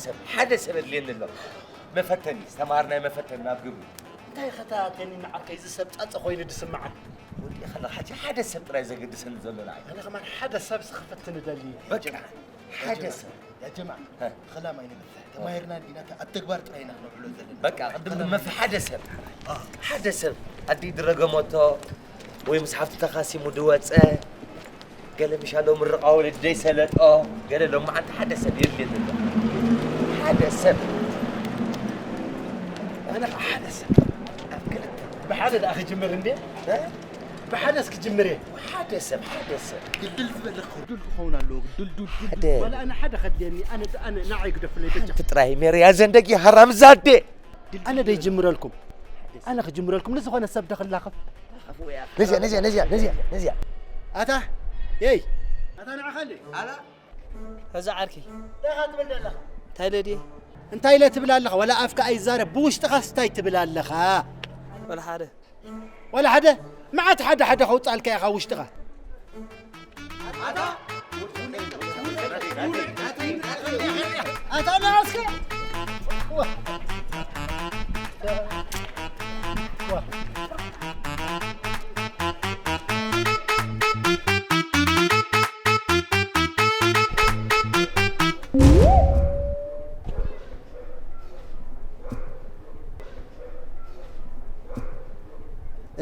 ሰብ ሓደ ሰብ ኣድልየኒ ኣሎ። መፈተኒ ዝተማሃርናዮ መፈተኒ ናብ ግብሪ። እንታይ ኸታ ተኒ ንዓርከይ ዝሰብ ጻጸ ኮይኑ ዝስምዓኒ? ወዲ ኸላ ሓጂ ሓደ ሰብ ጥራይ ዘገድሰኒ ዘሎ ንዓይ። ኣነ ከማን ሓደ ሰብ ዝኽፈትኒ ደሊ። በቃ ሓደ ሰብ። ያ ጀማዓ፣ ኸላም ኣይንግፍሕ። ተማሂርና እንዲና፣ ኣብ ተግባር ጥራይ ኢና ክነውዕሎ ዘለና። በቃ፣ ቅድም ንመፍሕ ሓደ ሰብ። ሓደ ሰብ ኣዲ ድረገመቶ ወይ ምስ ሓፍቱ ተኻሲሙ ድወፀ፣ ገለ ምሻሎ ምርቓ ወለዲ ደይሰለጦ፣ ገለ ሎማዓንቲ ሓደ ሰብ የድልየት ኣሎ። ሓደ ሰብ። ኣነ ኸዓ ሓደ ሰብ። ኣብ ክልተ። ብሓደ ደኣ ክጅምር እንዴ? እ? ብሓደስ ክጅምር እየ። ሓደ ሰብ፣ ሓደ ሰብ። ግድል ዝበለ ክዱል ክኸውን ኣለዎ። ግዱል፣ ዱል፣ ዱል፣ ሓደ። ዱል። ዋላ ኣነ ሓደ ከድልየኒ፣ ኣነ፣ ኣነ፣ ንዓይ ግደፉለይ በጃ። ሓንቲ ጥራይ ሜርያ ዘንደጊ ሃራም ዛዴ። ኣነ ዶ ይጅምረልኩም? ኣነ ክጅምረልኩም ንዝኾነ ሰብ ዶ ክላኸፍ? ነዚያ፣ ነዚያ፣ ነዚያ፣ ነዚያ፣ ነዚያ። ኣታ፣ የይ። ኣታ ንዓኻ እንዴ? ኣላ። እዛ ዓርኪ። እንታይ ኢኻ ትብል ዘለኻ? እንታይ ኢለ ድየ? እንታይ ኢለ ትብል ኣለኻ? ዋላ ኣፍካ ኣይዛረብ፣ ብውሽጥኻስ እንታይ ትብል ኣለኻ? ወላ ሓደ። ወላ ሓደ? መዓት ሓደ ሓደ ከውጻልካ ኢኻ ውሽጥኻ። ኣታ ንዓስከ።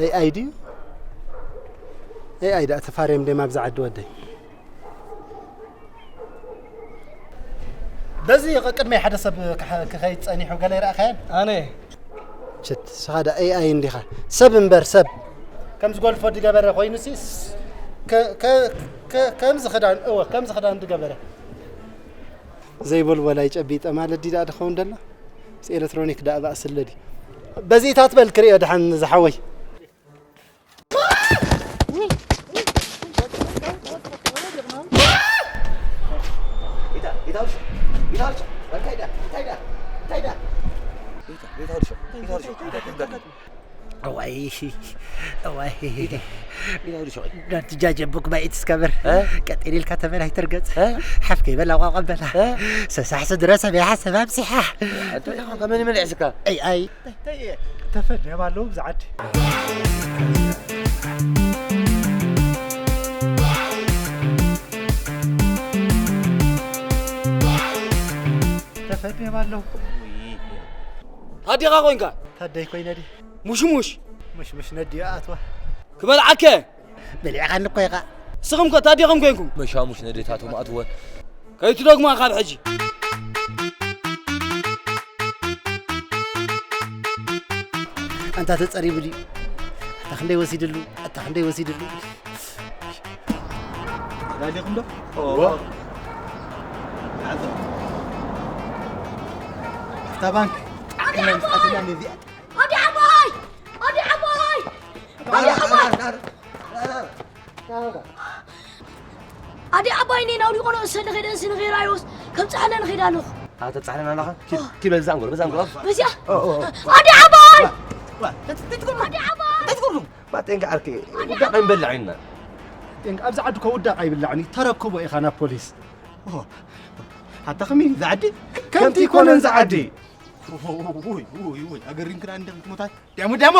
ኤኣይ ድዩ? ኤኣይ ደኣ ተፋርዮም ደም ኣብዛ ዓዲ ወደይ። በዚ ቅድመይ ሓደ ሰብ ክኸ-፣ ክኸይድ ጸኒሑ ገለ ይረኣኻያን? ኣነ። ችት፣ ንስኻ ደኣ ኤኣይ እንዲኻ። ሰብ እምበር ሰብ። ከምዚ ጎልፎ ድገበረ ኮይኑሲ ስ-፣ ከ-፣ ከ-፣ ከ-፣ ከምዚ ክዳን፣ እወ፣ ከምዚ ክዳን ድገበረ። ዘይቦልቦላ ይጨቢጠ ማለት ድዩ ደኣ ድኸውን ደሎ? ምስ ኤሌክትሮኒክ ደኣ ባእስለ ድዩ? በዚ እታ ትበል ክርእዮ ደሓን ዝሓወይ። እዋይ፣ እዋይ። ናንቲ ጃጀ ቡክ ባይ ኢትስከብር። እ? ቀጤን ኢልካ ተበል ኣይትርገጽ። እ? ሓፍ ከይበላ ቋቋ በላ። እ? ሰሳሕ ስድረ ሰብ ይሓሰብ ኣብዚሓ። ኣንተ ኢኻ ከመን ይመልዕስካ? ኣይ፣ ኣይ። ተፈንዮም ኣለዉ ብዛ ዓዲ። ተፈንዮም ኣለዉ። ታዲኻ ኮይንካ? ታደይ ኮይነ ድየ? ሙሽሙሽ። ሙሽሙሽ ነድዮ ኣትዋ። ክበልዓከ። በሊዕኻኒ እኮ ኢኻ። ንስኹም ከ ታዲኹም ኮይንኩም? መሻሙሽ ነዴታቶም ኣትወን። ከይትደግማ ካብ ሕጂ። ኣንታ ተጸሪቡ ድዩ? ኣታ ክንደይ ወሲድሉ? ኣታ ክንደይ ወሲድሉ? ዳሊኹም ዶ? እወ። ኣታ ባንክ። ኣታ ባንክ። ኣታ ባንክ። ኣዲ ዓባይ! ኣዲ ዓባይ! ኣዲ ዓባይ! ኣዲ ዓባይ እኔ ናውዲ ቆኖ እሰ ንኸይደ እንሲ ንኸይራዮስ ከም ጻሕለ ንኸይዳ ኣለኹ። ኣተ ጻሕለና ኣለኻ? ኪድ፣ ኪድ በዛ እንጎር፣ በዛ እንጎር። በዚያ? ኦ፣ ኦ፣ ኦ። ኣዲ ዓባይ! ዋ፣ ዋ፣ ተት-፣ ተትጎርሉ። ኣዲ ዓባይ! ተትጎርሉ። ባጤንካ ዓርኪ፣ ውዳቕ ኣይንበልዕ ኢና። ጤንካ፣ ኣብዚ ዓዲ እኮ ውዳቕ ኣይብላዕን እዩ። ተረክቦ ኢኻ ናብ ፖሊስ። ኦ፣ ኣታ ከመይ እዩ ዝዓዲ? ከምቲ ከምቲ ይኮነን ይኮነን ዝዓዲ። ዝዓዲ። ውይ፣ ውይ፣ ውይ፣ ኣገሪምክና እንደ ክትሞታት። ደሞ፣ ደሞ።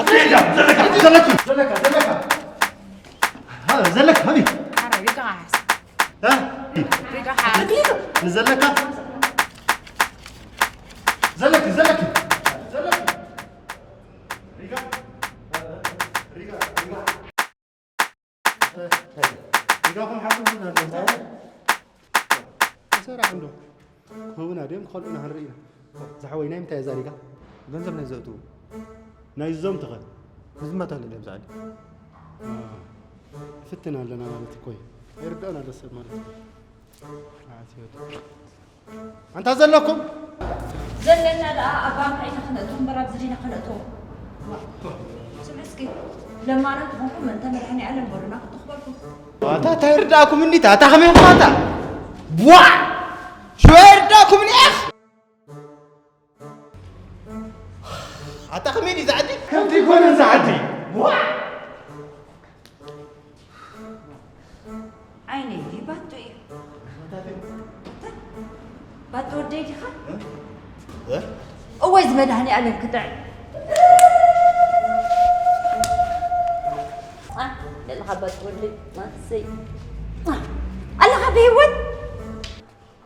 ዘለካ፣ ዘለካ፣ ዘለካ። ها، ዘለካ፣ ها. حرام، يقعس. ها؟ يقعس. نزلك. زلك، زلك. زلك. ريقا. ሪጋኹም ሓቁ ይዛረብ። ተሰራሕ እንዶ። ክህቡና ድዮም ክኸልኡና ክንርኢ ኢና። ዝሓወይ ናይ ምንታይ እያ እዛ ሪጋ? ገንዘብ ናይ ዘእትዉ። ናይ እዞም ትኸ? ህዝቢ መታን እዮም ዝዓዲ። ፍትን ኣለና ማለት እኮ እዩ። ኣይርዳእን ኣሎ ሰብ ማለት እዩ። ኣንታ ዘለኩም ዘለና ደኣ ኣብ ባንክ ኢና ክነእትዎ እምበር ኣብዚ ዲና ክነእትዎ። ስምዒ እስኪ ለማና ትኾንኩም እንተ መድሓኒ ዓለም በሉና ክትኽበልኩም። ኣታ እንታይ ይርዳእኩም እንዲታ ኣታ ከመይ ኳታ ቧዕ ሽወ ይርዳእኩም እኒኣኽ ኣታ ከመይ ድዩ ዝዓዲ ከምቲ ይኮነ ዝዓዲ ቧዕ ዓይነይ ባቱ እዩ። ባቱ ወደይ ዲኻ? እወ። እወይ ዝመድሃኒ ኣለም ክጥዕ። አ፣ ደለኻ ባቱ ወደይ ማሰይ። አ፣ ኣለኻ ብህይወት?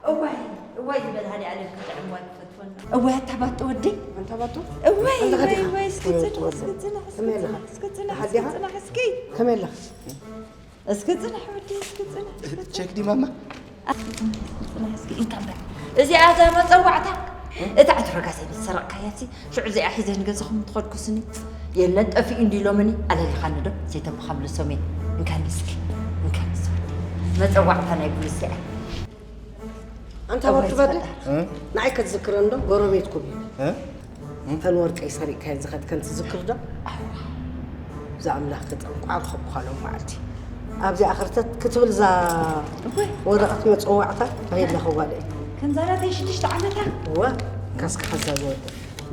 እወይ፣ እወይ ዝመድሃኒ ኣለም ክጥዕ እሞ ኣይፈትወና። እወይ ኣታ ባቱ ወደይ። ኣንታ ባቱ? እወይ፣ ኣለኻ እወይ፣ ዲኻ? እወይ፣ እስኪ ጽናሕ፣ ወደ። እስኪ ጽናሕ፣ እስኪ ከመይ ኣለኻ? ጽናሕ፣ እስኪ ጽናሕ፣ ደሓን ዲኻ? እስኪ ጽናሕ። እስኪ ጽናሕ ወዲ፣ እስኪ ጽናሕ፣ እስኪ ጽናሕ። ቸክ ዲ ማማ? እስኪ ጽናሕ፣ እስኪ እንካ እምበር። እዚኣ እዛ መጸዋዕታ፣ እታ ዕትሮ ጋዜን ዝሰረቕካያ ሲ፣ ሽዑ እዚኣ ሒዘ ንገዛኹም ትኸድኩ ስኒ። የለን፣ ጠፊኡ እንዲ ኢሎምኒ፣ ኣለልኻኒ ዶ? ዘይተብኻ ምልሶም እየ። እንካኒ እስኪ፣ እንካኒ እስኪ። መጸዋዕታ ናይ ቡሊስ እያ። ኣንታ እወ፣ ወዲ በሊ፣ ዝፈጠር። እ? ንዓይ ከትዝክረን ዶ? ጎረቤትኩም እዩ። እ? እተን ወርቀይ ሰሪቅካየን ዝኸድከን ትዝክር ዶ? እዛ ኣምላኽ ተጠንቋቕ ኸብኳሎም መዓልቲ። ኣብዚኣ ኸርተት ክትብል እዛ እወ። ወረቐት መጸዋዕታ ተበየለኸ ጓለይ። ከምዛ ናተይ ሽዱሽተ ዓመታ? እወ፣ ካስካ ሓዛ ዝወደ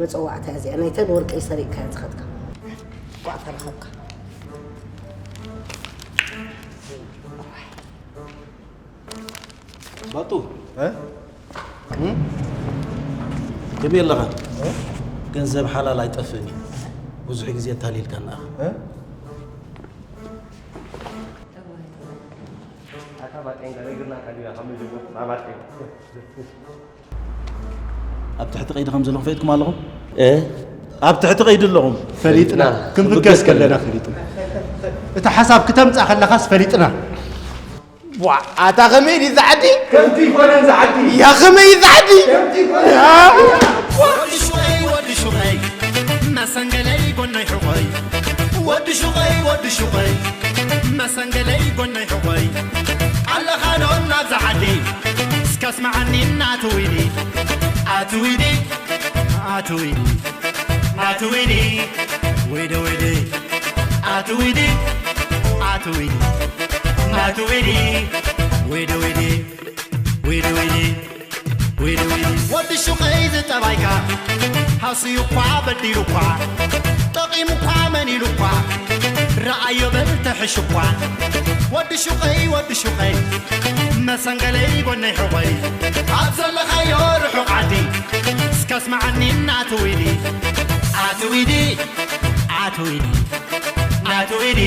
መጸዋዕታ እዚኣ ናይተን ወርቀይ ሰሪቅካየን ዝኸድካ። ቋዕ ተረኸብካ። ባጡ፣ እ? እ? ከመይ ኣለኻ? እ? ገንዘብ ሓላል ኣይጠፍእን እዩ። ብዙሕ ግዜ ኣታሊልካና ኢኻ። እ? ኣታ ባጤን ገረግርና ካዲያ ካብ መጀመርታ ባጤን። ኣብ ትሕቲ ቀይዲ ከም ዘለኹም ፈሊጥኩም ኣለኹም? እ? ኣብ ትሕቲ ቀይዲ ኣለኹም። ፈሊጥና። ፈሊጥና። ክንብገስ ከለና ፈሊጥና። እቲ ሓሳብ ክተምጻእ ከለኻስ ፈሊጥና። ዋ፣ ኣታ ከመይ ድዩ ዝዓዲ? ከምቲ ይኮነን ዝዓዲ። ያ ከመይ እዩ ዝዓዲ? ከምቲ ይኮነን። ያ። ወዲ ሹቐይ፣ ወዲ ሹቐይ፣ መሰንገለይ ጎነይ ሕቖይ። ወዲ ሹቐይ፣ ወዲ ሹቐይ፣ መሰንገለይ ጎነይ ሕቖይ። ኣለኻ ዶ ናብዛ ዓዲ? እስከ ኣስምዓኒ እናትዊኒ፣ ኣትዊኒ፣ ኣትዊኒ፣ ኣትዊኒ፣ ወይደ ወይደ፣ ኣትዊኒ፣ ኣትዊኒ፣ ኣትዊኒ፣ ወይደ ወይደ፣ ወይደ ወይደ፣ ወይደ ወይደ። ወዲ ሹቐይ ዝጠባይካ ሃስዩ እኳ በዲሉ እኳ ጠቒሙ እኳ መን ኢሉ እኳ ረኣዮ በል ተሕሽ እኳ። ወዲ ሹቐይ፣ ወዲ ሹቐይ፣ መሰንገለይ ጎነይ ሕቖይ፣ ኣብ ዘለኻዮ ርሑቕ ዓዲ፣ እስከ ኣስምዓኒ እናትዊኒ፣ ኣትዊኒ፣ ኣትዊኒ፣ ኣትዊኒ፣